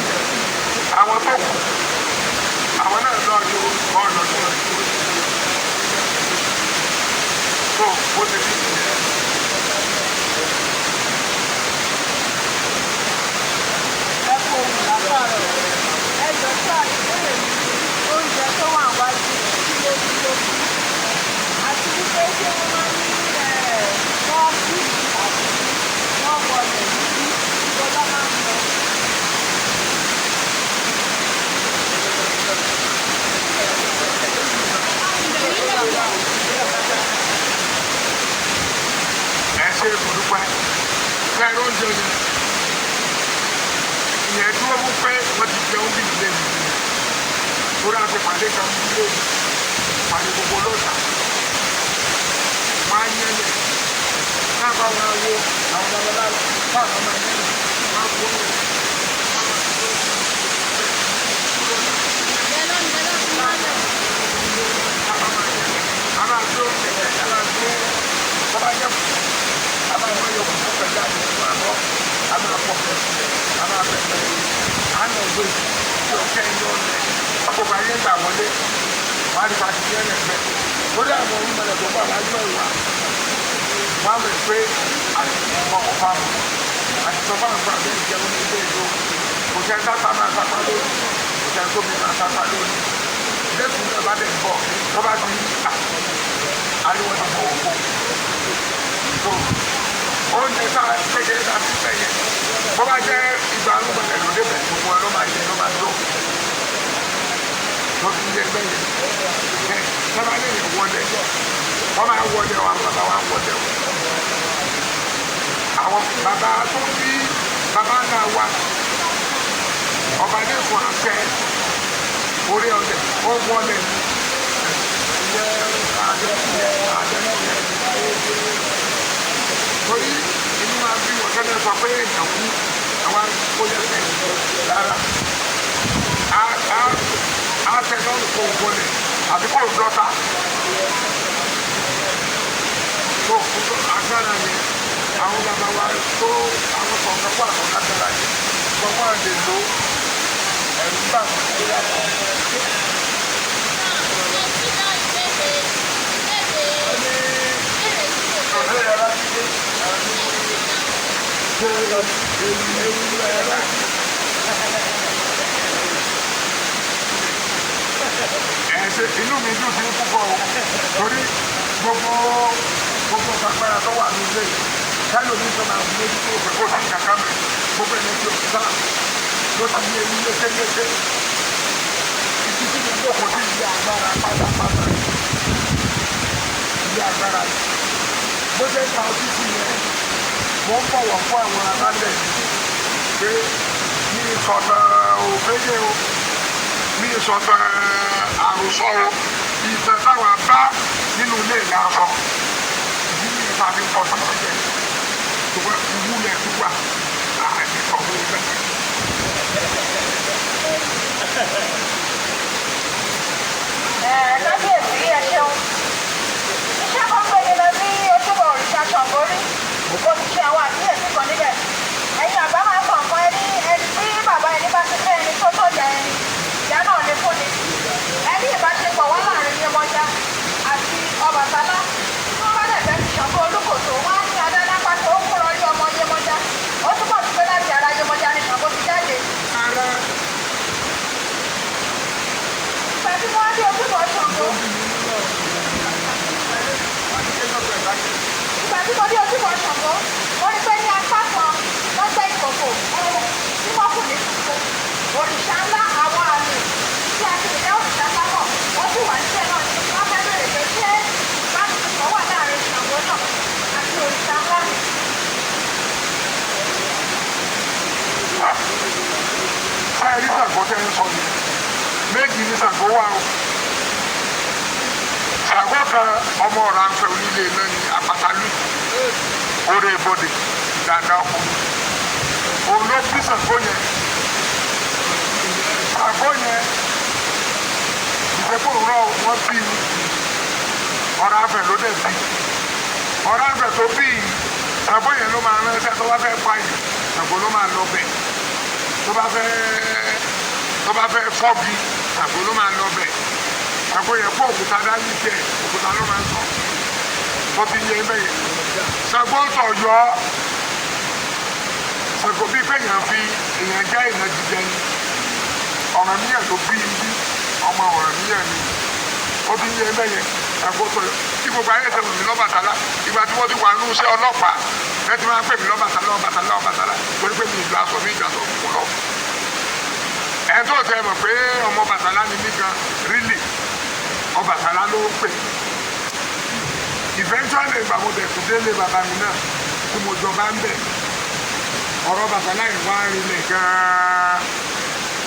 àwọn tó kù àwọn náà lọ ní ọ̀nà tó lọ sí tó bó ti fi ìyẹn. Ẹ kú ohun látàárọ̀. Ẹ jọ sá, ìbéèrè mi ni oúnjẹ tó wà wájú kí ló dúró fún, àti wípé ṣé wọ́n máa ń ní wọ́n kú tàbí wọ́n wọlé níbí ìjọba máa ń lọ. Ẹ ṣe ìbùdókọ̀ ẹ oúnjẹ yẹn ìyẹn dúró mú pé wọ́n ti jẹun bí ilé mi torí àti pàdé kan bí ilé mi pàdé gbogbo lọ́sà wọ́n á yẹlẹ̀ náà bá wọn wo àwọn babaláwo báwọn máa yẹlẹ̀ wọ́n á kó lẹ̀ wọ́n máa tó a máa tó a máa tó bàbá yẹ a máa wọ́n yọ kókó pẹ̀lú àti fún àbọ̀ a máa pọ̀ a máa bẹ̀ pẹ̀lú a nà ọ̀gbẹ́ tí o kẹ́ ń yọ ọ̀lẹ̀ àkókò ayé gbà wọlé wọ́n á ti fa ti yẹn lẹ̀ lórí àwọn onímọ̀lẹ̀ tó bá wájú ẹ̀wà wọ́n á mọ̀ pé àti ọkọ̀ fáwọn àti sọ fáwọn fún abẹ́ ìjẹun ní ilé ìlú kò sẹ́ni sápá máa sápá lórí kò sẹ́ni tó mi máa sápá lórí lẹ́kùn náà bá dẹ̀ bọ̀ tó bá ti ariwo ti bọ̀ òkú tó oúnjẹ tá a kékeré tá a ti fẹ́ yẹn bó bá jẹ́ ìgbà arúgbọ̀lẹ̀ ló débẹ̀ gbogbo ẹ ló máa jẹ ló máa tó tó ti yẹ bẹ́ẹ̀ yẹn ẹ sábà lè yẹ wọlé wọ́n máa wọlé o, àwọn bàbá wa wọlé o, àwọn bàbá tó bí bàbá náà wà ọba ní fún àṣẹ orí ọdẹ ó wọlé ìyẹn àjẹ ìyẹn àjẹ ìyẹn torí inú máa bí wọn kẹ́lẹ́ sọ pé èèyàn kú àwọn akóyẹsẹ̀ rárá á tẹ lọ́rùn kó wọlé àbí kó dọ́ta tó kó agbára yẹn àwọn bàbá wa tó àwọn kọ̀ọ̀kan wà tó lágbára yẹn gbọ́n lè lo ẹ̀rù bá wọn tó yàtọ̀. Ẹ ṣe inú mi dùn sí púpọ̀ o torí gbogbo gbogbo agbára tó wà nílé kálọ̀ ní sọ́nà mójútó pé kó sí kankan mẹ́ gbogbo ẹni tí o sá ló ti yé ní yékéyéké ibi tí gbogbo kò sí ilé agbára pátápátá ilé agbára bó ṣe ń ta ọtí sí yẹn mo ń bọ̀wọ̀ fún àwọn alálẹ̀ pé mi sọ̀tàn òfégè o, mi sọ̀tàn àròsọ o, ìtàn táwa bá nínú ilé ìlànà ìdí ní ìta fi ń kọ sí síbẹ̀ ṣùgbọ́n ìwúlẹ̀ tó wà àìní sọ̀rọ̀ bẹ́ẹ̀. Kábíyèsí, ẹ ṣeun. Iṣẹ́ kan gbé mi lọ sí ojúbọ òrìṣà Ṣàngórí. Mo ti ṣe àwọn àkíyèsí kan níbẹ̀. Ẹ̀yin àgbà máa ń sọ nǹkan ẹni ẹni tí bàbá Ẹ rí Ṣàngó tẹ́ ń sọ yẹn, méjì ní Ṣàngó wà o. Ṣàngó kan, ọmọ Ọ̀rànfẹ̀ onílé náà ní Àpátalú, orí ibodè dáadáa ọkùnrin, òun ló bí Ṣàngó yẹn. Ṣàngó yẹn ìfẹ́kọ̀ rọ wọ́n bí ní Ọ̀rànfẹ̀ ló dẹ̀ bí. Ọ̀rànfẹ̀ tó bí yìí, Ṣàngó yẹn ló máa ránṣẹ́ tó bá fẹ́ pààyàn, Ṣàngó ló máa lọ bẹ̀. Tó bá fẹ́ fọ́gi, Ṣàngó ló máa lọ bẹ̀. Ṣàngó yẹn fọ́ òkúta dání jẹ, òkúta ló máa ń sọ tó ti yẹ bẹ́ẹ̀ yẹn. Ṣàngó tọ̀yọ́, Ṣàngó bíi pé èèyàn fi èèyàn jẹ́ èèyàn jíjẹ ni. Ọ̀rànmíyàn ló bí bí ọmọ Ọ̀rànmíyàn ni ó ti yẹ bẹ́ẹ̀ yẹn. Ṣàngó tọ̀yọ́ tí gbogbo ayé ṣe mọ̀ mí lọ́bàtálá, ìgbà tí wọ́n ti wà nínú iṣẹ́ ọlọ́pàá ẹ ti máa ń pè mí lọ́bàtálá, Ọbàtálá, Ọbàtálá, torí pé mi ìlú aṣọ mi ìjọ aṣọ òkùnkùn lọ. Ẹ tó tẹ mọ̀ pé ọmọ Ọbàtálá ni mí gan, really, Ọbàtálá ló ń pè. Eventually, ìgbà mo dẹ̀ tún délé bàbá mi náà tí mo jọba ń bẹ̀, ọ̀rọ̀ Ọbàtálá yìí wá rinlẹ̀ gan-an.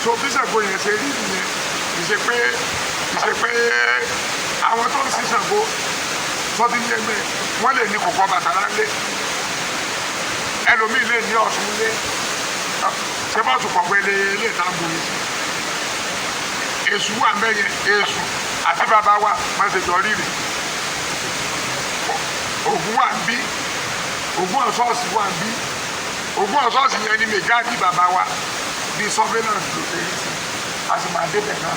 So bí Ṣàngó yẹn ṣe rí nìyẹn. Ìṣe pé àwọn tó ń sin Ṣàngó sọtí ní ẹgbẹ́ wọ́n lè ní kòkó Ọbàtálá lé, ẹlòmíì lè ní Ọ̀ṣun lé. Ṣé bọ́ọ̀sù kọ̀ọ̀pẹ́ lé lè ta bomi sí Èṣù wà mẹ́yẹn. Èṣù àti bàbá wa máa ṣe jọ rírì. Ògún wà ń bí, Ògún ọ̀ṣọ́ọ̀sì wà ń bí. Ògún ọ̀ṣọ́ọ̀sì yẹn ni mẹgáàdì bàbá wa, bíi surveillance ló ṣe rí sí. A sì máa débẹ̀ náà.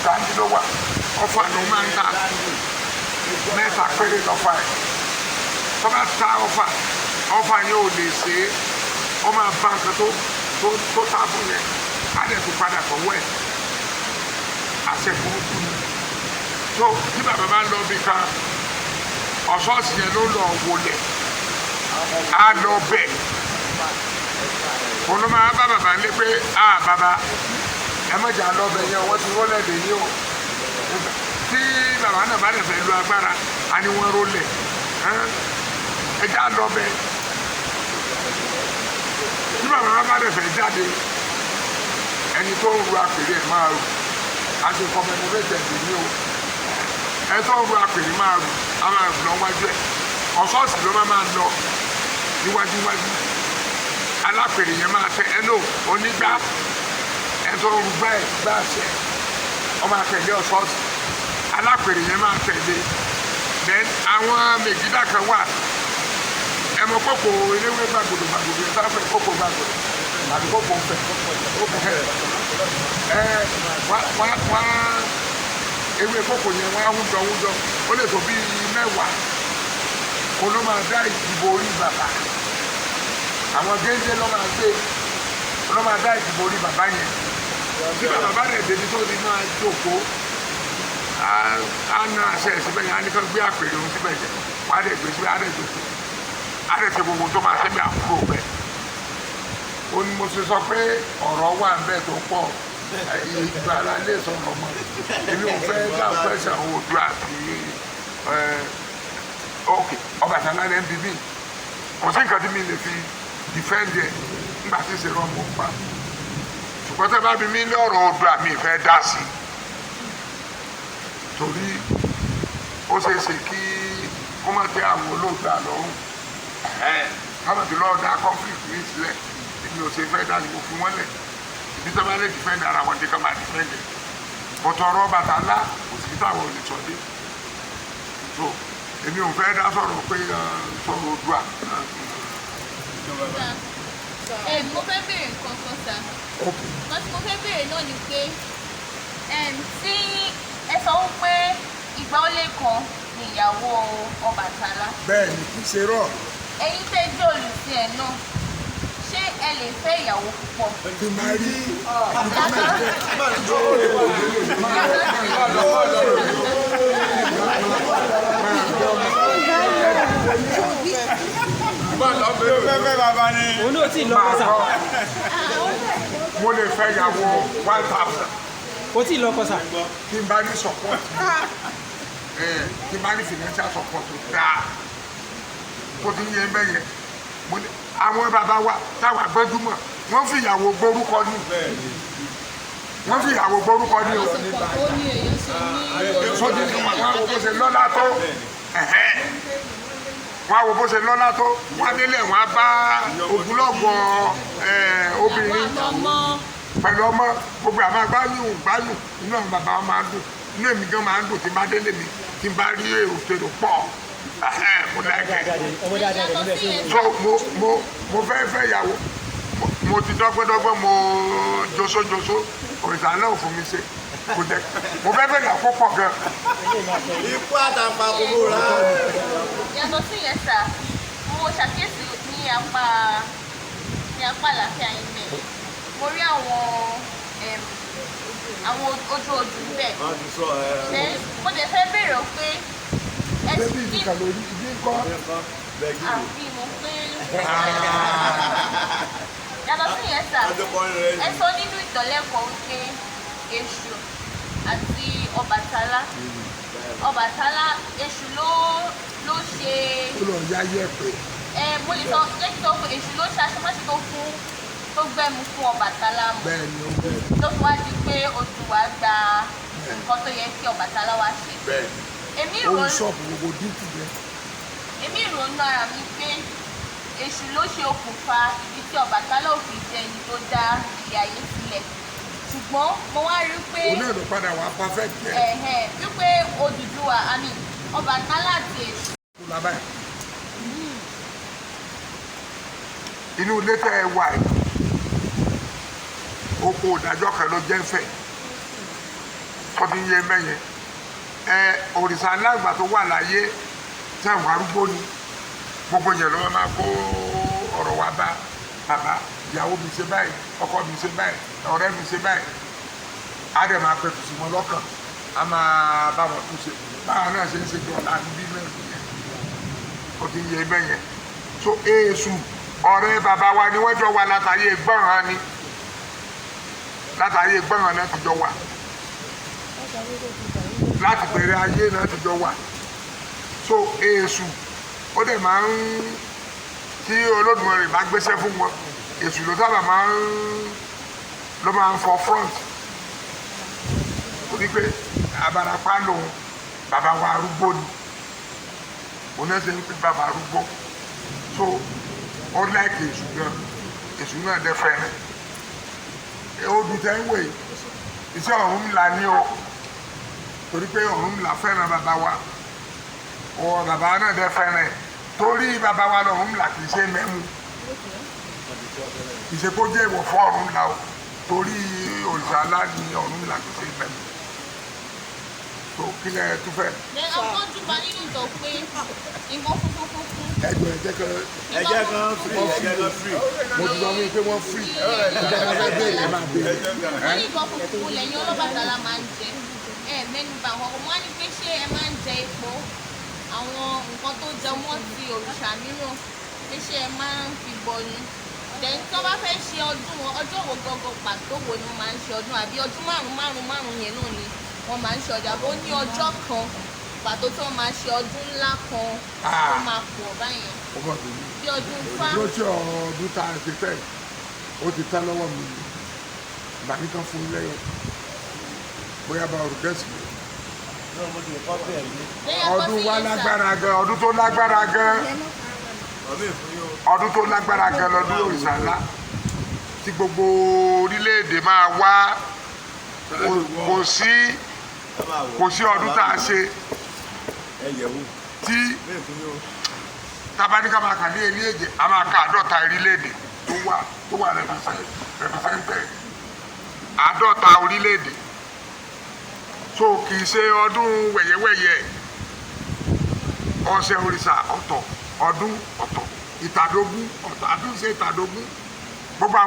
Gandhi ló wà. Ọfà ló máa ń ta, mẹ́ta péré lọ́fà ẹ̀. Tó bá ta ọfà, ọfà yẹn ò lè ṣe é. Ó máa bá nǹkan tó ta fún yẹn, á dẹ̀ tún padà sọ́wọ́ ẹ̀. Àṣẹ burúkú ni. Tó tí bàbá bá ń lọ bí kan, ọ̀ṣọ́ọ̀ṣì yẹn ló lọ wọlé, á lọ bẹ̀. Òun ló máa bá bàbá lé pé a bàbá, ẹ má jà lọ bẹ̀ yẹn, wọ́n ti rólẹ̀ dè ní o. Tí bàbá náà bá dẹ̀ fẹ́ lu agbára, á ní wọ́n rólẹ̀, ẹ já lọ bẹ̀. Tí bàbá bá dẹ̀ fẹ́ jáde, ẹni tó ń ru apèrè ẹ̀ máa rù àti commemorated ní o. Ẹ tó ń ru apèrè máa rù, á máa rù lọ wájú ẹ. Ọ̀ṣọ́ọ̀ṣì ló máa lọ níwájú wájú, alápèrè yẹn máa tẹ ẹ lò onígbà. Ẹ tó ń ru gbá ẹ gbá àṣẹ, ọ máa tẹ̀lé ọ̀ṣọ́ọ̀ṣì, alápèrè yẹn máa tẹ̀lé. Then àwọn mègídà kan wà, ẹ mọ kókò eléwé gbàgbọdọ gbàgbọdọ yẹn sáfẹ, kókò gbàgbọdọ àbí kókò fẹ ẹ wá wá wá. Ewé kókò yẹn wá wújọ wújọ, ó lè tó bíi 10, kó ló máa dá ìdìbò orí bàbá. Àwọn géńdé ló máa gbé, ló máa dá ìdìbò orí bàbá yẹn. Tí bàbá bá rẹ̀ débi tó ti máa jókòó, á ná àṣẹ síbẹ̀ yẹn, á ní kán gbé àpèrè òun síbẹ̀ yẹn, wọ́n á dẹ̀ gbé síbẹ̀, á dẹ̀ jókòó, á dẹ̀ ṣe gbogbo tó máa ṣe bí àkúrò bẹ́ẹ̀. Ó ní mo ṣe sọ pé ọ̀rọ̀ wà ń bẹ̀ tó pọ̀. Ìgbà ara lè sọ̀rọ̀ mọ́, èmi ò fẹ́ dá pẹ́sà Oòduà àti ok Ọbàtálá lẹ́ ń bí mi. Kò sí nǹkan tí mi lè fi defend ẹ̀ nígbà tí ìṣèrò ọmọ pa. Ṣùgbọ́n tẹ́ bá bí mi ní ọ̀rọ̀ Oòduà, mi fẹ́ dá sí i, torí ó ṣeé ṣe kí kó má tẹ àwọn olóògbé lọ́rùn, káwọn ti lọ́ọ́ dá conflict mi sílẹ̀. Èmi ò ṣe fẹ́ dá sí, mo fi wọ́n lẹ̀. Ibi tó bá lè defend ara wọn dé, ká máa defend ẹ̀. Bọ̀tọ̀ ọ̀rọ̀ Ọbàtálá, kò sí táwọn ò lè sọ dé. So èmi ò fẹ́ dá sọ̀rọ̀ pé sọ̀rọ̀ Oòduà. Ẹ mo fẹ́ béèrè nǹkan kan, sir. Nǹkan tí mo fẹ́ béèrè náà ni pé tí ẹ sọ wípé ìgbà ó lé kan ni ìyàwó Ọbàtálá. Bẹ́ẹ̀ ni, kì í ṣe rọ̀. Ẹ̀yin tẹ́ jẹ́ olùsìn ẹ̀ náà, ṣé ẹ lè fẹ́ ìyàwó púpọ̀? Tí máa rí. Yàtọ̀ Fẹ́fẹ́ bàbá ni. Òun náà tí ì lọ́kọ, sir. Mo lè fẹ́ ìyàwó 1,000. Kò tí ì lọ́kọ, sir. Kí n bá ní support, kí n bá ní financial support tó dáa, tó ti ń yẹ bẹ́ẹ̀ yẹn, mo ní àwọn bàbá wa táwa gbẹ́dúmọ̀. Wọ́n fi ìyàwó gbórúkọ ní, wọ́n fi ìyàwó gbórúkọ ní o. Ó ní èèyàn ṣe ní Sójú ni wọ́n á wo bó ṣe lọ́lá tó. Ẹ̀hẹ́n. Wọ́n á wo bó ṣe lọ́lá tó, wọ́n á délé, wọ́n á bá ogunlọ́gọ̀ obìnrin ọmọ pẹ̀lú ọmọ gbogbo àwọn agbáyùn gbáyùn. Inú àwọn bàbá wọn máa ń dùn, inú èmi gan máa ń dùn tí n bá délé mi, tí n bá rí èrò tèrò pọ̀. Ẹ̀hẹ́n, mo láìpẹ́. Ọmọ dáadáa rẹ̀ níbẹ̀ sí. So mo fẹ́ fẹ́ ìyàwó. Mo ti dọ́gbọ́dọ́gbọ́, mo josojoso, òrìṣà náà ò fún mi ṣe, kò jẹ́ mo fẹ́ fẹ́ ìyàwó pọ̀ gan. Ikú àtàpà kòkó rà. Yàtọ̀ sí yẹn sà, mo ṣàkíyèsí ní apá àlàáfíà yín bẹ̀, mo rí àwọn ojú ojú níbẹ̀. Wọ́n ti sọ ẹ. Then, mo dẹ̀ fẹ́ béèrè pé ẹ Bébí kí ìdíkà lórí ìdí ńkọ́? Bẹ́ẹ̀ kí ni? Àbí mo pé yàtọ̀ sí yẹn sà, Adékọ́rin rẹ̀ ẹ sọ nínú ìtọ́lẹ́kọ̀ọ́ wípé Èṣù àti Ọbàtálá, Èṣù ló ṣe Ó lọ yá yẹ pé ẹ mo lè sọ, jẹ́ kí n sọ pé Èṣù ló ṣe aṣemáṣe tó fún, tó gbẹ́mu fún Ọbàtálá mu, Bẹ́ẹ̀ ni ó bẹ́ẹ̀. tó fi wá di pé Odùwà gba nǹkan tó yẹ kí Ọbàtálá wá ṣe. Bẹ́ẹ̀. Èmi Ó rò ń ṣọ́ọ̀bù gbogbo díìtì yẹn. Èmi ìrònú ara mi pé Èṣù ló ṣe okùnfà ìdí tí Ọbàtálá ò fi jẹ ẹni tó dá ilé ayé sílẹ̀, ṣùgbọ́n mo wá rí pé Òun náà ló padà wá perfect yẹn. Ẹ̀hẹ̀n, wípé Odùduwà, I mean Ọbàtálá àti Èṣù. Kó lábẹ́ inú ilé tẹ́ ẹ wà yìí, oko ìdájọ́ kan ló jẹ́ fẹ̀ tó ti ń yé mẹ́yẹn. Ẹ òrìṣà alágbà tó wà láyé tí àwọn arúgbó ni gbogbo yẹn ló máa kó ọ̀rọ̀ wa bá bàbá: ìyàwó mi ṣe báyìí, ọkọ mi ṣe báyìí, ọ̀rẹ́ mi ṣe báyìí. Á dẹ̀ máa pẹ̀tù sí wọn lọ́kàn, á máa bá wọn tún ṣe. Báwa náà ṣe ń ṣe dọ̀la níbí náà nìyẹn. Ó ti ń yé bẹ́yẹn. So Èṣù, ọ̀rẹ́ bàbá wa ni wọ́n jọ wà látàyè gbọ̀ngàn ni, látàyè gbọ̀ngàn náà ti jọ wà, láti bẹ̀rẹ̀ ayé náà ti jọ wà. So Èṣù ó dẹ̀ máa ń tí Olódùmarè bá gbéṣẹ́ fún wọn, Èṣù ló sábà máa ń ló máa ń fọ front, torí pé abarapá lòun, bàbá wa arúgbó ni, òun náà ṣe ń pè bàbá arúgbó. So ó láìkè Èṣù gan, Èṣù náà dẹ́ fẹ́ràn. Odù tẹ́ ń wè, iṣẹ́ Ọ̀rúnmìlà ní o, torí pé Ọ̀rúnmìlà fẹ́ràn bàbá wa, ọ bàbá náà dẹ́ fẹ́ràn ẹ̀, torí bàbá wa lọ̀rúnmìlà kì í ṣe mẹ́mu, kì í ṣe kó jẹ́ ìwọ̀ fún Ọ̀rúnmìlà o, torí òrìṣà ńlá ni Ọ̀rúnmìlà, kì í ṣe mẹ́mu tó kílẹ̀ tó fẹ́. Then àwọn tó júbà nínú ìtàn pé nǹkan funfun funfun. Ẹjọ, ẹ jẹ́ kẹ́ Ẹ jẹ́ kan free, ẹ jẹ́ kan free. Mo ti sọ fún yín pé wọ́n free. Ẹ fẹ́ béèrè, ẹ máa béèrè. Wọ́n ní nǹkan funfun lẹ́yìn Ọlọ́bàtálá máa ń jẹ. Ẹ mẹ́nu bà wọ́n, wọ́n á ní pé ṣé ẹ máa ń jẹ epo, àwọn nǹkan tó jẹ mọ́ ti òrìṣà mìíràn, pé ṣé ẹ máa ń fi bọnu? Then tí wọ́n bá fẹ́ ṣe ọdún wọn, ọjọ́ wo gangan pàtó wo ni wọ́n máa ń ṣe ọdún? Àbí ọdún márùn márùn márùn yẹn náà ni wọ́n máa ń ṣe ọdún, àbí ó ní ọjọ́ kan pàtó tí wọ́n máa ṣe ọdún ńlá kan tó máa pọ̀ báyẹn, Ó bọ̀ tó ní. bí ọdún fá? Lójú ọdún tá a ṣe fẹ́, ó ti tán lọ́wọ́ mi, ìgbà mi kan fún lẹ́yọ̀, bóyá bá olùkẹ́sì mi. Ọdún wa lágbára gan, ọdún tó lágbára gan, ọdún tó lágbára gan lọ́dún òrìṣà ńlá tí gbogbo orílẹ̀-èdè máa wá. Kò sí ọdún tá a ṣe tí tabaníkà máa kà ní ẹni èjì, a máa ka 50 orílẹ̀-èdè tó wà represented, 50 orílẹ̀-èdè. So kì í ṣe ọdún wẹ̀yẹ̀wẹ̀yẹ̀. Ọ̀sẹ̀ òrìṣà ọ̀tọ̀, ọdún ọ̀tọ̀, ìtàdógún ọ̀tọ̀, àtúnṣe ìtàdógún. Gbogbo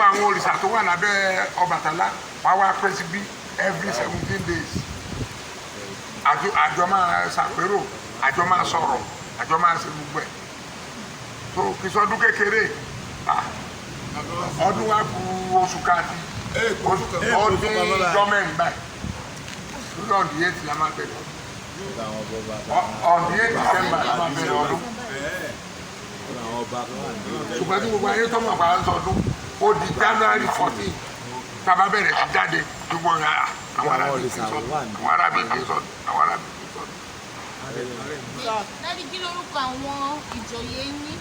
àwọn òrìṣà tó wà lábẹ́ Ọbàtálá wá wá pẹ́ síbí every 17 days. Àjọ máa ṣàpérò, àjọ máa sọ̀rọ̀, àjọ máa ṣe gbogbo ẹ̀. So kì í sọdún kékeré. Ah, ọdún wa kù oṣù káàdì ọdún ìjọ mẹ́rin báyìí, lórí on the 8 la máa bẹ̀rẹ̀ ọdún. On the 8 December la máa bẹ̀rẹ̀ ọdún. Ṣùgbọ́n tí gbogbo ayé tọ́mọ̀ bá ń sọdún, ó di January 14 tàbá bẹ̀rẹ̀ sí jáde, gbogbo ọ̀rẹ́ àwọn arábì kì í sọdún, àwọn arábì kì í sọdún, àwọn arábì kì í sọdún. Daddy, kí lórúkọ àwọn ìjòyè yín?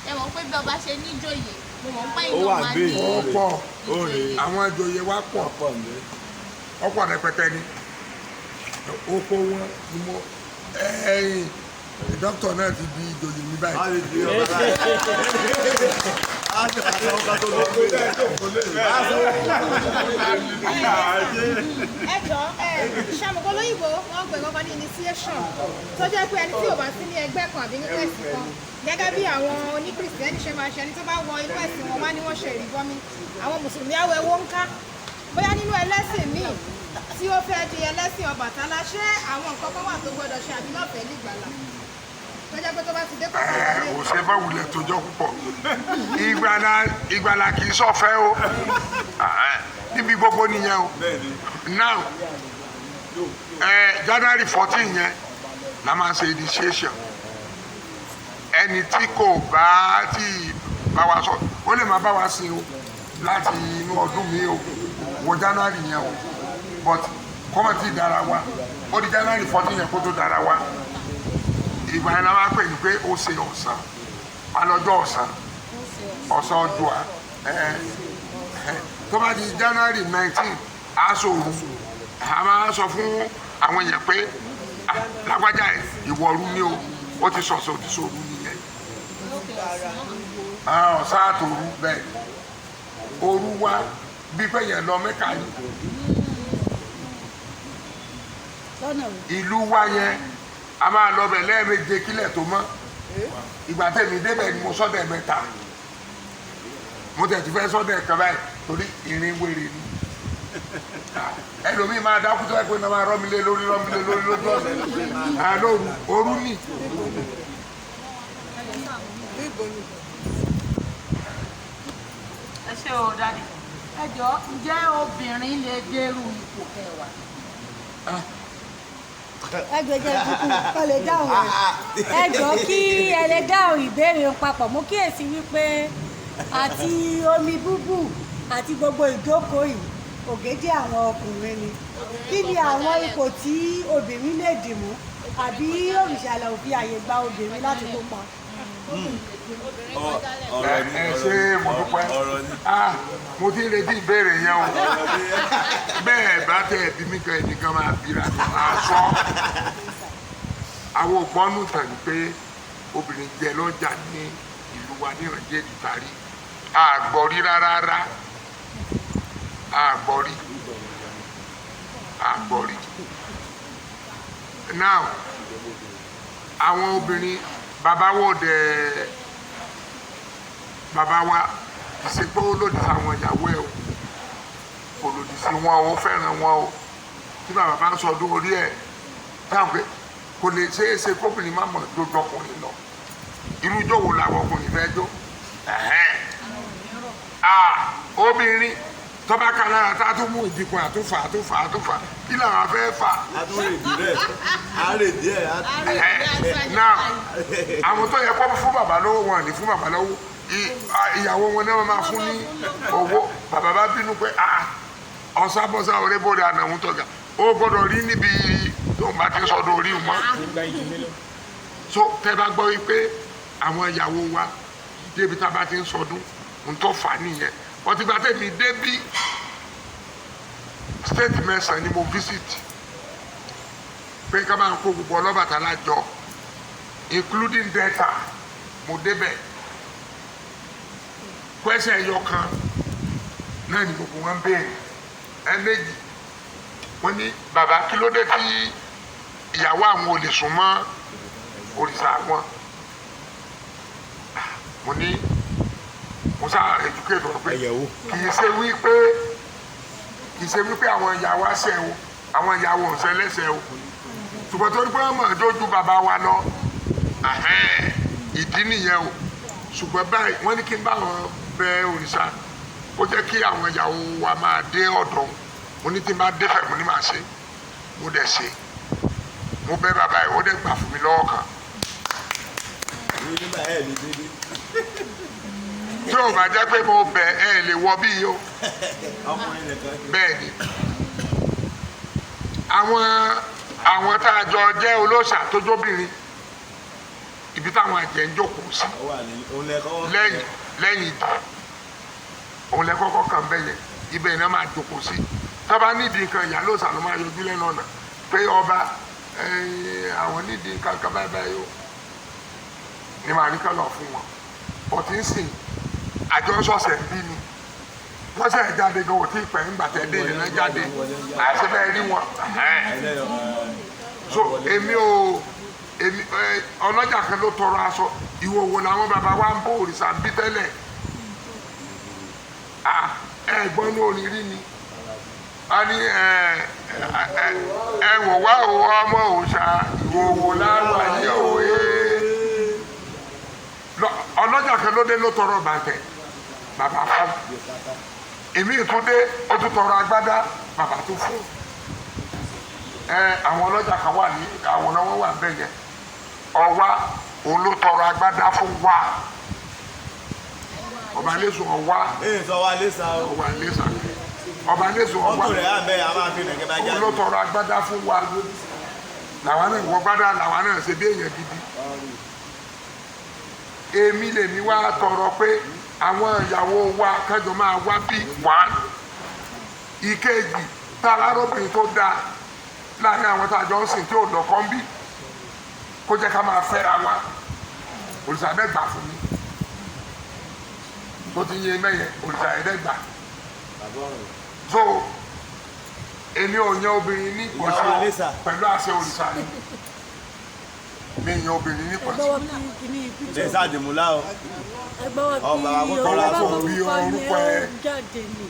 Ẹ mọ̀ pé bí ọba ṣe níjòyè, mo mọ̀ pé Ó iná wà máa bí. ní Ó pọ̀. ìjòyè. Àwọn ìjòyè wa pọ̀. Pọ̀ nbẹ. Ọ̀pọ̀ rẹpẹtẹ ni oko wọn ni mo ẹ̀yìn dókítà náà ti di ìjòyè mi báyìí. A lè di ọba láyé. A ti pàṣẹ ọba tó lọ gbé. A sọ Ẹ jọ, ẹ ṣàmùkọ lóyìnbó wọn gbẹ kankan ní initiation, tó jẹ́ pé ẹni tí ò bá sí ní ẹgbẹ́ kan àbí nínú ẹ̀sìn kan, gẹ́gẹ́ bí àwọn oníkìrìsìtẹ́nì ṣe máa ṣe, ẹni tó bá wọ inú ẹ̀sìn wọn wá ní wọ́n ṣe ìrìbọmi, àwọn mùsùlùmí àwọ̀ ẹ̀wọ̀ ń ká, bóyá nínú ẹlẹ́sìn míì tí ó fẹ́ di ẹlẹ́sìn Ọbàtálá, ṣé àwọn nǹkan kan wà tó gbọdọ̀ ṣe àbí lọ́fẹ̀ẹ́ nígbàlà tó jẹ́ pé tó bá ti dé kọ́kọ́ Ẹ ò ṣe bá wulẹ̀ tó jọ púpọ̀. Ìgbàlà, ìgbàlà kì í ṣọ̀fẹ́ o. Níbi gbogbo nìyẹn o. Bẹ́ẹ̀ni. Now, January 14 yẹn la máa ń ṣe initiation. Ẹni tí kò bá tí bá wa sọ, ó lè máa bá wa sin o láti inú ọdún mi o wọ January yẹn o, but kọ́mọ̀ tí dára wa, ó di January 14 yẹn kó tó dára wa. Ìgbà yẹn la máa pè ní pé ó ṣe ọ̀sán alọ́jọ́ ọ̀sán, ọ̀sán ọjọ́ à ẹ ẹ. Tó bá di January 19, aṣọ òru, a máa sọ fún àwọn èèyàn pé, "Ah, lágbájá ẹ, ìwọ òru ni o, ó ti sọ̀sọ̀, ó ti sọ òru nìyẹn." Ah, ọ̀sán àtòru bẹ́ẹ̀, òru wa bí pé yẹn lọ Mẹ́kà yìí. Lọ́nà wo? Ìlú wa yẹn, a máa lọ bẹ̀ lẹ́ẹ̀méje kílẹ̀ tó mọ́. Ìgbà tẹ̀mí débẹ̀ ni mo sọ́dẹ̀ mẹ́ta, mo tẹ̀ ti fẹ́ sọ́dẹ̀ kan báyìí torí ìrìn wèrè ni. Ẹlòmíì máa dákú tó ẹ pé náà máa rọ́ mi lé lórí, rọ́ mi lé lórí lójú ọ̀sẹ̀ àlóru òru nì. Ẹ ṣé o, Daddy. Ẹ jọ, ǹjẹ́ obìnrin lè dérú ipò kẹwàá? Ẹgbẹ̀jẹ̀ ìdúkù kọ́ lè dáhùn rẹ̀. Ẹ jọ̀ọ́, kí ẹ lè dáhùn ìbéèrè ń papọ̀, mo kíyèsí wípé àti omi búbù àti gbogbo ìjókòó yìí, ògèdè àwọn ọkùnrin ni. Kí ni àwọn ipò tí obìnrin lè dì mú, àbí òrìṣàlà ò fi àyè gba obìnrin láti kópa? Ọ̀rọ̀ ni. Ẹ ṣé, mo dúpẹ́. Ọ̀rọ̀ ni. Ah, mo ti ń retí ìbéèrè yẹn o. Bẹ́ẹ̀ bá tẹ̀ ẹbí mi kan, ẹnìkan máa bira máa sọ. Àwọn ògbọ́nù tàn ní pé obìnrin jẹ lọ́jà ní ìlú wa ní ìrìnàjò ìtàrí àgbọ̀rí rárá, àgbọ̀rí, àgbọ̀rí. Now, àwọn obìnrin, bàbá wo dẹ̀, bàbá wa ìsìnkú ó lòdì sáwọn ìyàwó ẹ̀ o, kò lòdì sí wọn o, fẹ́ràn wọn o. Tí bàbá bá ń sọdún orí ẹ̀ táwọn pé kò lè ṣeé ṣe kóbìnrin má mọ̀ tó dọkùnrin lọ, irú ijó wo làwọn ọkùnrin fẹ́ jó? Ẹ̀hẹ́n. Ah, obìnrin tó bá ka lára tá a tún mú ìdìkun àtúfà àtúfà àtúfà, kí làwọn fẹ́ fà? A tún rè díẹ̀, a rè díẹ̀, a tún. Ẹ̀hẹ́n. Now, àwọn tó yẹ kó fún bàbá lówó, wọn ní fún bàbá lówó. Ìyàwó wọn náà máa fún ní owó. Bàbá bá bínú pé, ah, ọ̀sábọ́sá orébòrè ànàmú tọ̀gà ó gbọ́dọ̀ rí níbi tó ń bá ti sọdún orí wọn. So tẹ́ bá gbọ́ wípé àwọn ìyàwó wa débi tá a bá ti ń sọdún, ń tó fà á nìyẹn. Wọ́n ti gba tẹ̀mí débí, state mẹ́sàn-án ni mo visit pé ká máa kó gbogbo Ọlọ́bàtálá jọ, including Delta. Mo débẹ̀, question ẹyọ kan náà ni gbogbo wọn béèrè. Ẹ méjì, wọ́n ní, "Bàbá, kí ló dé tí ìyàwó àwọn ò lè sùn mọ́ òrìṣà wọn?" Mo ní, mo sá educate wọn pé Ẹ̀yẹ̀wò. kì í ṣe wípé àwọn ìyàwó àṣẹ o, àwọn ìyàwó ọ̀sẹ̀ lẹ́sẹ̀ o, ṣùgbọ́n torí pé wọ́n mọ̀ jójú bàbá wa lọ. Ẹ̀hẹ́n, ìdí nìyẹn o. Ṣùgbọ́n báyìí, wọ́n ní kí n bá wọn bẹ òrìṣà, ó jẹ́ kí àwọn ìyàwó wa máa dé ọ̀dọ̀ òun. Mo ní tí n bá débẹ̀, mo ní máa ṣe. Mo dẹ̀ ṣe, mo bẹ bàbá yìí, ó dẹ̀ gbà fún mi lọ́wọ́ kan. Ní nígbà ẹ̀ lè dédé. Tí ò bá jẹ́ pé mo bẹ̀ ẹ lè wọ bí o. Ọkùnrin nìkan. Bẹ́ẹ̀ ni àwọn tá a jọ jẹ́ olóòṣà tó jóbìnrin, ibi táwọn àjẹ́ ń jókòó sí Ó wà ní òun lẹ́kọ́. lẹ́yìn ìdí òun lẹ kọ́kọ́ kàn bẹ́ẹ̀ yẹn, ibẹ̀ náà máa jókòó sí. Tọ́ba nídìí nǹkan, ìyá lóòṣà ló máa yọjú lẹ́nu ọ̀nà pé ọba, àwọn nídìí nǹkan kan báyìí báyìí o, ní màá ní ká lọ fún wọn. Ọtí ń sìn àjọ sọ̀sẹ̀ ń bí ni wọ́n sẹ̀ jáde gan, òtí ìpẹ́ ńgbà tẹ́ dé ìrìnà jáde àṣẹ bẹ́ẹ̀ rí wọn. So èmi ò èmi ẹ ọlọ́jà kan ló tọrọ aṣọ ìwòwò làwọn bàbá wa ń bó òrìṣà ń bí tẹ́lẹ̀. Ah, ẹ gbọ́n ní orin rí ni a ní ẹ ẹ ẹ wò wá o, ọmọ òòṣà ìwòwò láwà yìí o. Ee, ọlọ́jà kan ló dé ló tọrọ bàtẹ̀, bàbá fún èmi tún dé, ó tún tọrọ agbádá, bàbá tún fún ẹ. Àwọn ọlọ́jà kan wà ní àwòrán wọn wà bẹ́ẹ̀ yẹn. Ọwá òun ló tọrọ agbádá fún wa, ọba lẹ́sùn ọwá. Ee, sọ wa lẹ́sà o. Ọba lẹ́sà, ọba lẹ́sùn ọwá. Mọ́tò rẹ̀ à ń bẹ́, a máa fi nàgẹ́ bá Òun jáde. ló tọrọ agbádá fún wa, làwa náà wọ gbádá, làwa náà ṣe bí èèyàn gidi. Èmi lèmi wá tọrọ pé àwọn ìyàwó wa kájọ máa wá bí wá. Ìkejì, tá a lárọ́bìnrin tó dáa láàrin àwọn tá a jọ ń sìn tí ò lọ́kọ́ ń bí, kó jẹ́ ká máa fẹ́ra wa. Òrìṣà dẹ́gbà fún mi tó ti yé mẹ́yẹ, òrìṣà ẹ̀dẹ́gbà. So èmi ò yan obìnrin ní Ìyàwó Alisa. pọ̀sí pẹ̀lú àṣẹ òrìṣà ni mi yan obìnrin ní pọ̀sí. Ẹgbọ́wọ́ kí kíní píṣọ. Lẹ́sà àdìmúlá o. Ẹgbọ́wọ́ Ọ, bàbá kí kó tọ́lá ọba fún bí orúkọ orúkọ yẹn ẹ. ó jáde ni.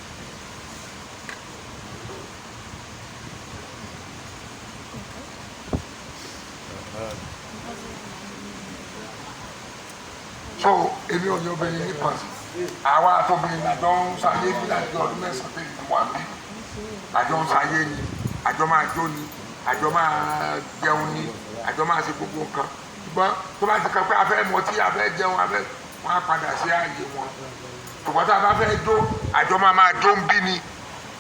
So èmi ò yan obìnrin ní pọ̀sí. Àwa àtọ́bìnrin làjọ ń sáyé bí láti ọdún 9 tẹ́lẹ̀ tí wà bí àjọ ń sáyé ni, àjọ máa jó ni, àjọ máa jẹun ni, àjọ máa ṣe gbogbo nǹkan. Ṣùgbọ́n tó bá ti kan pé a fẹ́ mọtí, a fẹ́ jẹun, a fẹ́, wọn á padà sí ààyè wọn. Ṣùgbọ́n tá a bá fẹ́ jó, àjọ máa máa jó ń bí ni,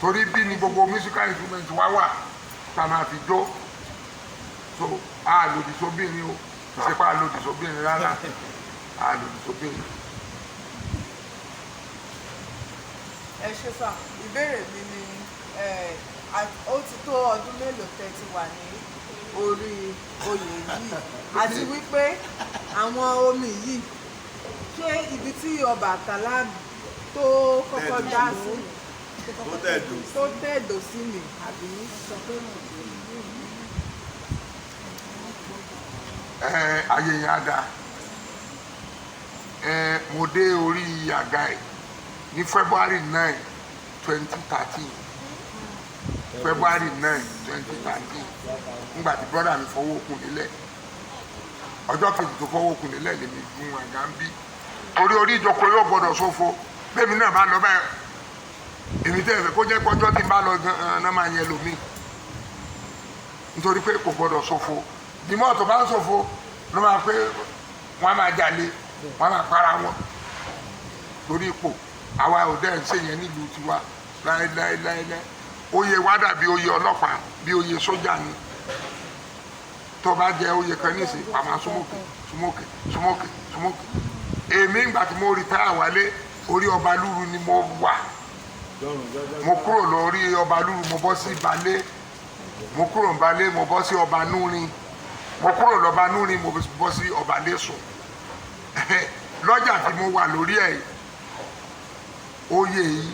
torí bí ni gbogbo musical instrument wá wà tá a máa fi jó. So a lòdì sóbìnrin o, kì í ṣe pé a lòdì sóbìnrin rárá, a lòdì sóbìnrin. Ẹ ṣe sà. Ìbéèrè mi ni ó ti tó ọdún mélòó tẹ́ ti wà ní orí oyè yìí, àti wípé àwọn omi yìí, ṣé ibi tí Ọbàtálá tó kọ́kọ́ dá sí Tó tẹ̀dó. tó tẹ̀dó sí ni àbí? Ẹ ayé yẹn á dáa. Ẹ mo dé orí àga ẹ ní February 9, 2013, February 9, 2013, nígbà tí brother mi fọwọ́ okùn nílẹ̀. Ọjọ́ kejì tó fọwọ́ okùn nílẹ̀ lèmi gun àga ń bí, torí orí ìjókòó yóò gbọdọ̀ ṣòfò. Bẹ́ẹ̀mi náà bá lọ báyìí, èmi tẹ́ ẹ fẹ́ kó jẹ́ pé ọjọ́ tí n bá lọ gan-an náà máa yẹn lómi, nítorí pé kò gbọdọ̀ ṣòfò. Ìmọ̀ tó bá ń ṣòfò ló máa pé wọ́n á máa jalè, wọ́n á máa para wọn torí ipò. Àwa ò dẹ́ ń ṣe yẹn nílùú tiwa láéláéláéláé. Oyè wa dàbí oyè ọlọ́pàá, bí oyè sójà ni. Tó bá jẹ oyè kan nísìnyí, wàá máa súnmọ́kè súnmọ́kè súnmọ́kè súnmọ́kè. Èmi ìgbà tí mo rìtáyà wálé, orí ọba lúru ni mo wà. Mo kúrò lórí ọba lúru, mo bọ́ sí balẹ̀. Mo kúrò ní balẹ̀, mo bọ́ sí ọba núrin. Mo kúrò lọ́ba núrin, mo bọ́ sí ọba lẹ́sùn lọ́jà tí mo wà lórí ẹ̀. Oyè yìí,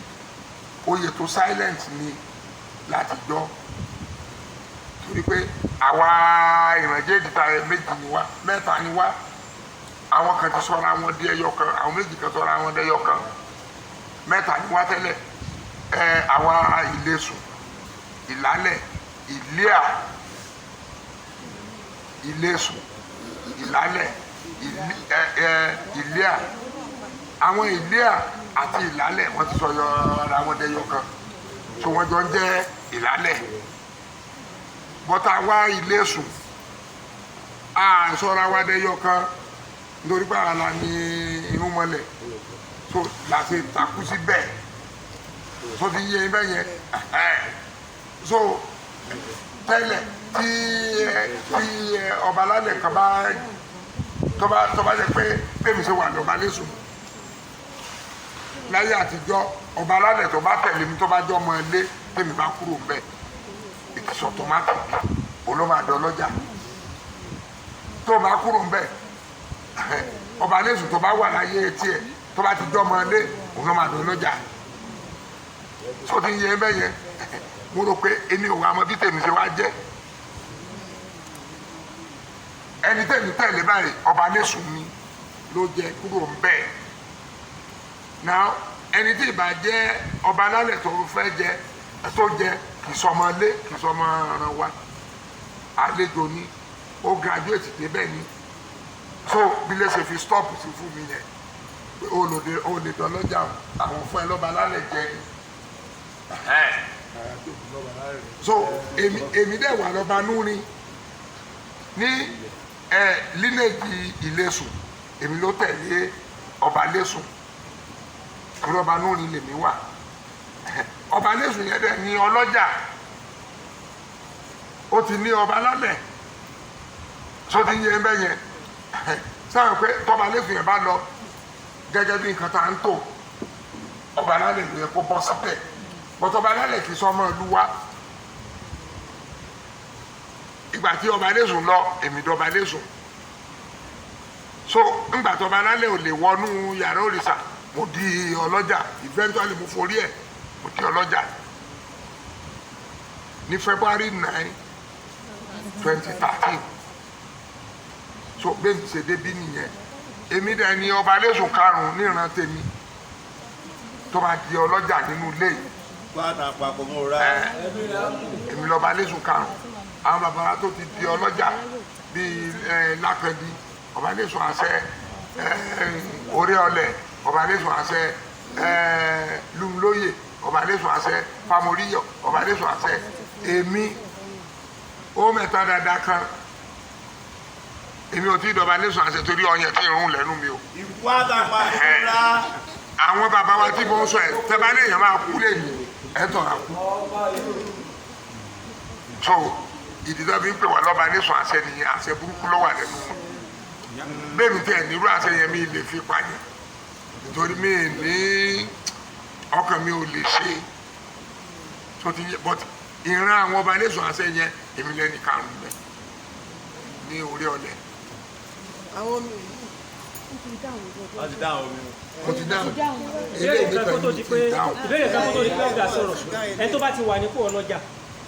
oyè tó silent ni láti jọ, torí pé àwa ìrànjẹ́ ìdìtà méjì ni wá, mẹ́ta ni wá. Àwọn kan ti sọra wọn di ẹyọ kan, àwọn méjì kan sọra wọn di ẹyọ kan. Mẹ́ta ni wá tẹ́lẹ̀. Ẹ àwa Ìlẹ̀sùn, Ìlálẹ̀, Ìlíà, Ìlẹ̀sùn, Ìlálẹ̀, Ìlíà. Àwọn Ìlíà àti Ìlálẹ̀, wọ́n ti sọ yọ ara wọn dẹyọ kan tí wọ́n jọ ń jẹ́ Ìlálẹ̀. Bọ́tà wá Ìlẹ̀sùn, à sọra wa dẹyọ kan nítorí pé àlà ni irúnmọlẹ̀. So láti takú sí bẹ́ẹ̀, so ti yé bẹ́ẹ̀ yẹn. So tẹ́lẹ̀ tí ọba alálẹ̀ kan bá tó bá jẹ́ pé bẹ́ẹ̀ mi ṣe wà lọ́ba lẹ́sùn láyé àtijọ́, ọba alálẹ̀ tó bá tẹ̀lé mi tó bá jọ́ ọmọ ilé tèmi bá kúrò ńbẹ̀, ìtìsọ̀ tó má tẹ̀lé olóma dán lọ́jà. Tó bá kúrò ńbẹ̀, ọba lẹ́sùn tó bá wà láyé tiẹ̀ tó bá ti jọ́ ọmọ ilé olóma dán lọ́jà. Tó ti yẹ bẹ́ẹ̀ yẹn, mo rò pé èmi ò wá mọ bí tèmi ṣe wá jẹ́. Ẹni tèmi tẹ̀lé báyìí, ọba lẹ́sùn mi ló jẹ kúrò ńbẹ̀. Now ẹni tí ìbá jẹ́ ọba alálẹ̀ tó fẹ́ jẹ tó jẹ kì í sọmọ lé, kì í sọmọ ọ̀ràn wa, àlejò ni, ó graduate débẹ̀ ni. So bí lè ṣe fi stop sí fún mi yẹn pé ó lè dọ́lọ́jà àwọn fún ẹ lọ́ba alálẹ̀ jẹ ni. So èmi dẹ̀ wà lọ́ba núrin ní lineage Ìlẹ̀sùn, èmi ló tẹ̀lé ọba lẹ́sùn, torí ọba núrin lèmi wà. Ọba lẹ́sùn yẹn dẹ̀ ní ọlọ́jà, ó ti ní ọba lálẹ̀, tó ti yẹ bẹ́ẹ̀ yẹn. Sáà pé tọba lẹ́sùn yẹn bá lọ gẹ́gẹ́ bí nǹkan tá à ń tò, ọba lálẹ̀ ló yẹ kó bọ́ síbẹ̀, bọ́tọ̀ ọba lálẹ̀ kì í sọ ọmọ ìlú wa. Ìgbà tí ọba lẹ́sùn lọ, èmi dọba lẹ́sùn. So ńgbà tí ọba lálẹ̀ ò lè wọnú yàrá òrìṣà, mo di ọlọ́jà. Eventually mo forí ẹ̀, mo di ọlọ́jà ní February 9, 2013. So bẹ́ẹ̀ mi ṣe débí nìyẹn. Èmi dẹ̀ ni ọba lẹ́sùn karùn-ún níran tèmi tó máa di ọlọ́jà nínú ilé yìí. Èmi lọ́ba lẹ́sùn karùn-ún. Àwọn bàbá wa tó ti di ọlọ́jà bíi Lákàndí, ọba lẹ́sùn àṣẹ orí ọlẹ̀, ọba lẹ́sùn àṣẹ Lúmilóyè, ọba lẹ́sùn àṣẹ Fámoríyọ̀, ọba lẹ́sùn àṣẹ. Èmi ó mẹ́ta dáadáa kan, èmi ò tí ì dọba lẹ́sùn àṣẹ torí ọyàn tí ìrún lẹ́nu mi o. Àwọn bàbá wa tí mo ń sọ ẹ tẹ́bá lè yàn máa kú lè ní ẹ̀tọ́ àkú. So ìdí tó fi ń pè wá lọ́ba lẹ́sùn àṣẹ nìyẹn, àṣẹ burúkú ló wà lẹ́nu wọn. Bẹ́ẹ̀ mi tẹ̀ nírú àṣẹ yẹn mi lè fi pààyàn nítorí mi ní ọkàn mi ò lè ṣe tó ti yẹ, but ìran àwọn ọba lẹ́sùn àṣẹ yẹn èmi lẹ́ni karùn-ún bẹ́ẹ̀ ní orí ọ̀lẹ̀. Àwọn mi yìí. Wọ́n ti dáhùn omi. Mo ti dáhùn. Ìbéèrè kan kó tó di pé ìbéèrè kan kó tó di pé ọ̀gá sọ̀rọ̀, ẹni tó bá ti wà nípò ọlọ́jà,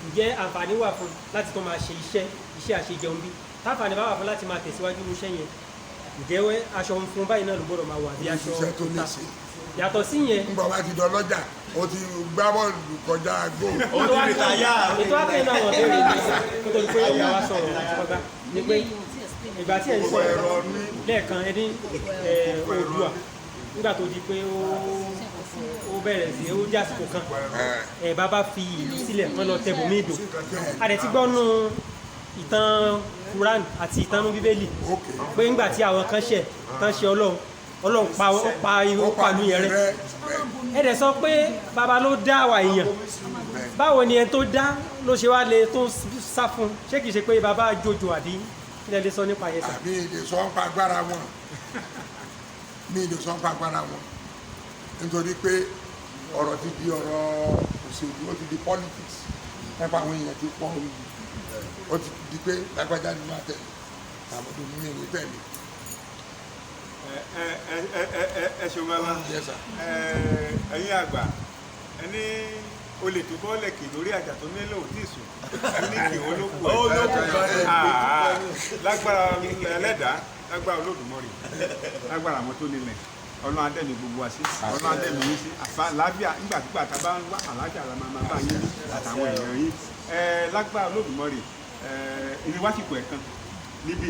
ǹjẹ́ àǹfààní wà fún láti tó máa ṣe iṣẹ́ àṣejẹun bí? Táǹfààní bá wà fún láti máa tẹ̀síwájú ní iṣẹ́ yẹn, ǹjẹ́ aṣọ funfun báyìí náà ló gbọ́dọ̀ máa wà bí aṣọ iṣẹ́ tó lè ṣe? Yàtọ̀ sí yẹn. Ń bọ̀ wá ti dán lọ́jà, ó ti gbá bọ́ọ̀lù kọjá góòlù. Ó ti rìtáyà. Ètò àkẹ́yìn náà wọ̀n béèrè ní kó tó di pé ọ̀gá wa sọ̀rọ̀ àti kọjá ni pé ìgbà tí ẹ̀ ń sọ̀rọ̀ lẹ́ẹ̀kan ẹni Oòduà nígbà tó di pé ó bẹ̀rẹ̀ sí ó jásìkò kan ẹ̀ bàbá fi ìlú sílẹ̀ wọ́n lọ tẹ̀bùmí ìdò. A dẹ̀ ti gbọ́ nú ìtàn Quran àti ìtàn Bíbélì pé ńgbà tí àwọn kan ṣẹ̀ tán ṣe Ọlọ́run, Ọlọ́run pa ó pa ó pàlú yẹn rẹ́. Ẹ dẹ̀ sọ pé bàbá ló dá àwa èèyàn, báwo ni ẹni tó dá ló ṣe wá lè tó sá fún? Ṣé kìí ṣe pé bàbá jòjò àbí kí lẹ lè sọ nípa yẹn sà? Mi lè sọ nípa agbára wọn, mi lè sọ nípa agbára wọn nítorí pé ọ̀rọ̀ ti di ọ̀rọ̀ òṣèlú, ó ti di politics nípa àwọn èèyàn ti pọ̀, ó ti di pé lágbájá ni wọ́n á tẹ̀lé tàbí mi ní tẹ̀lé. Ẹ ṣeun bàbá. Ẹ̀yin àgbà, ẹni olè tó bọ́ọ̀lẹ̀ kì lórí àjà tó nílò ò tí ì sùn ní kì ó lókù ẹ̀ lágbára ẹlẹ́dàá, lágbára Olódùmarè, lágbára àwọn tó nílẹ̀, Ọlọ́run á dẹ̀mí gbogbo wa sí, Ọlọ́run á dẹ̀mí yín sí àlàáfíà. Nígbàkigbà tá a bá ń wá àlàáfíà la máa bá yín àtàwọn èèyàn yín lágbára Olódùmarè. Ìní wásìkò ẹ̀kan níbí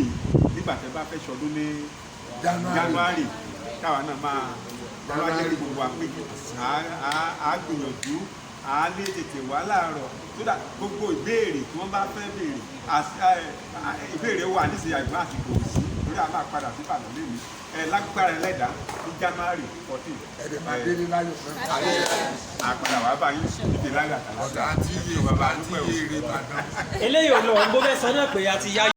nígbà tẹ́ bá fẹ́ ṣọdún ní January, káwa náà máa wá jẹ́ kí gbogbo wa pé á gbìyànjú á lè tètè wá láàárọ̀ tó dà gbogbo ìbéèrè tí wọ́n bá fẹ́ béèrè, ìbéèrè wà nísìnyí àgbà àsìkò sí. a máa padà sí Ìbàdàn lẹ́nu ẹ lágbára ẹlẹ́dàá ní January 14. Ẹ̀rẹ̀ máa délé láyọ̀ náà. Àpàdà wàá bá yín ìdè láyọ̀ àtàlà. Ọ̀dà àti iye bàbá àti iye èrè Ìbàdàn. Eléyìí ò lọ, ń bó fẹ́ sọ náà pé a ti yá.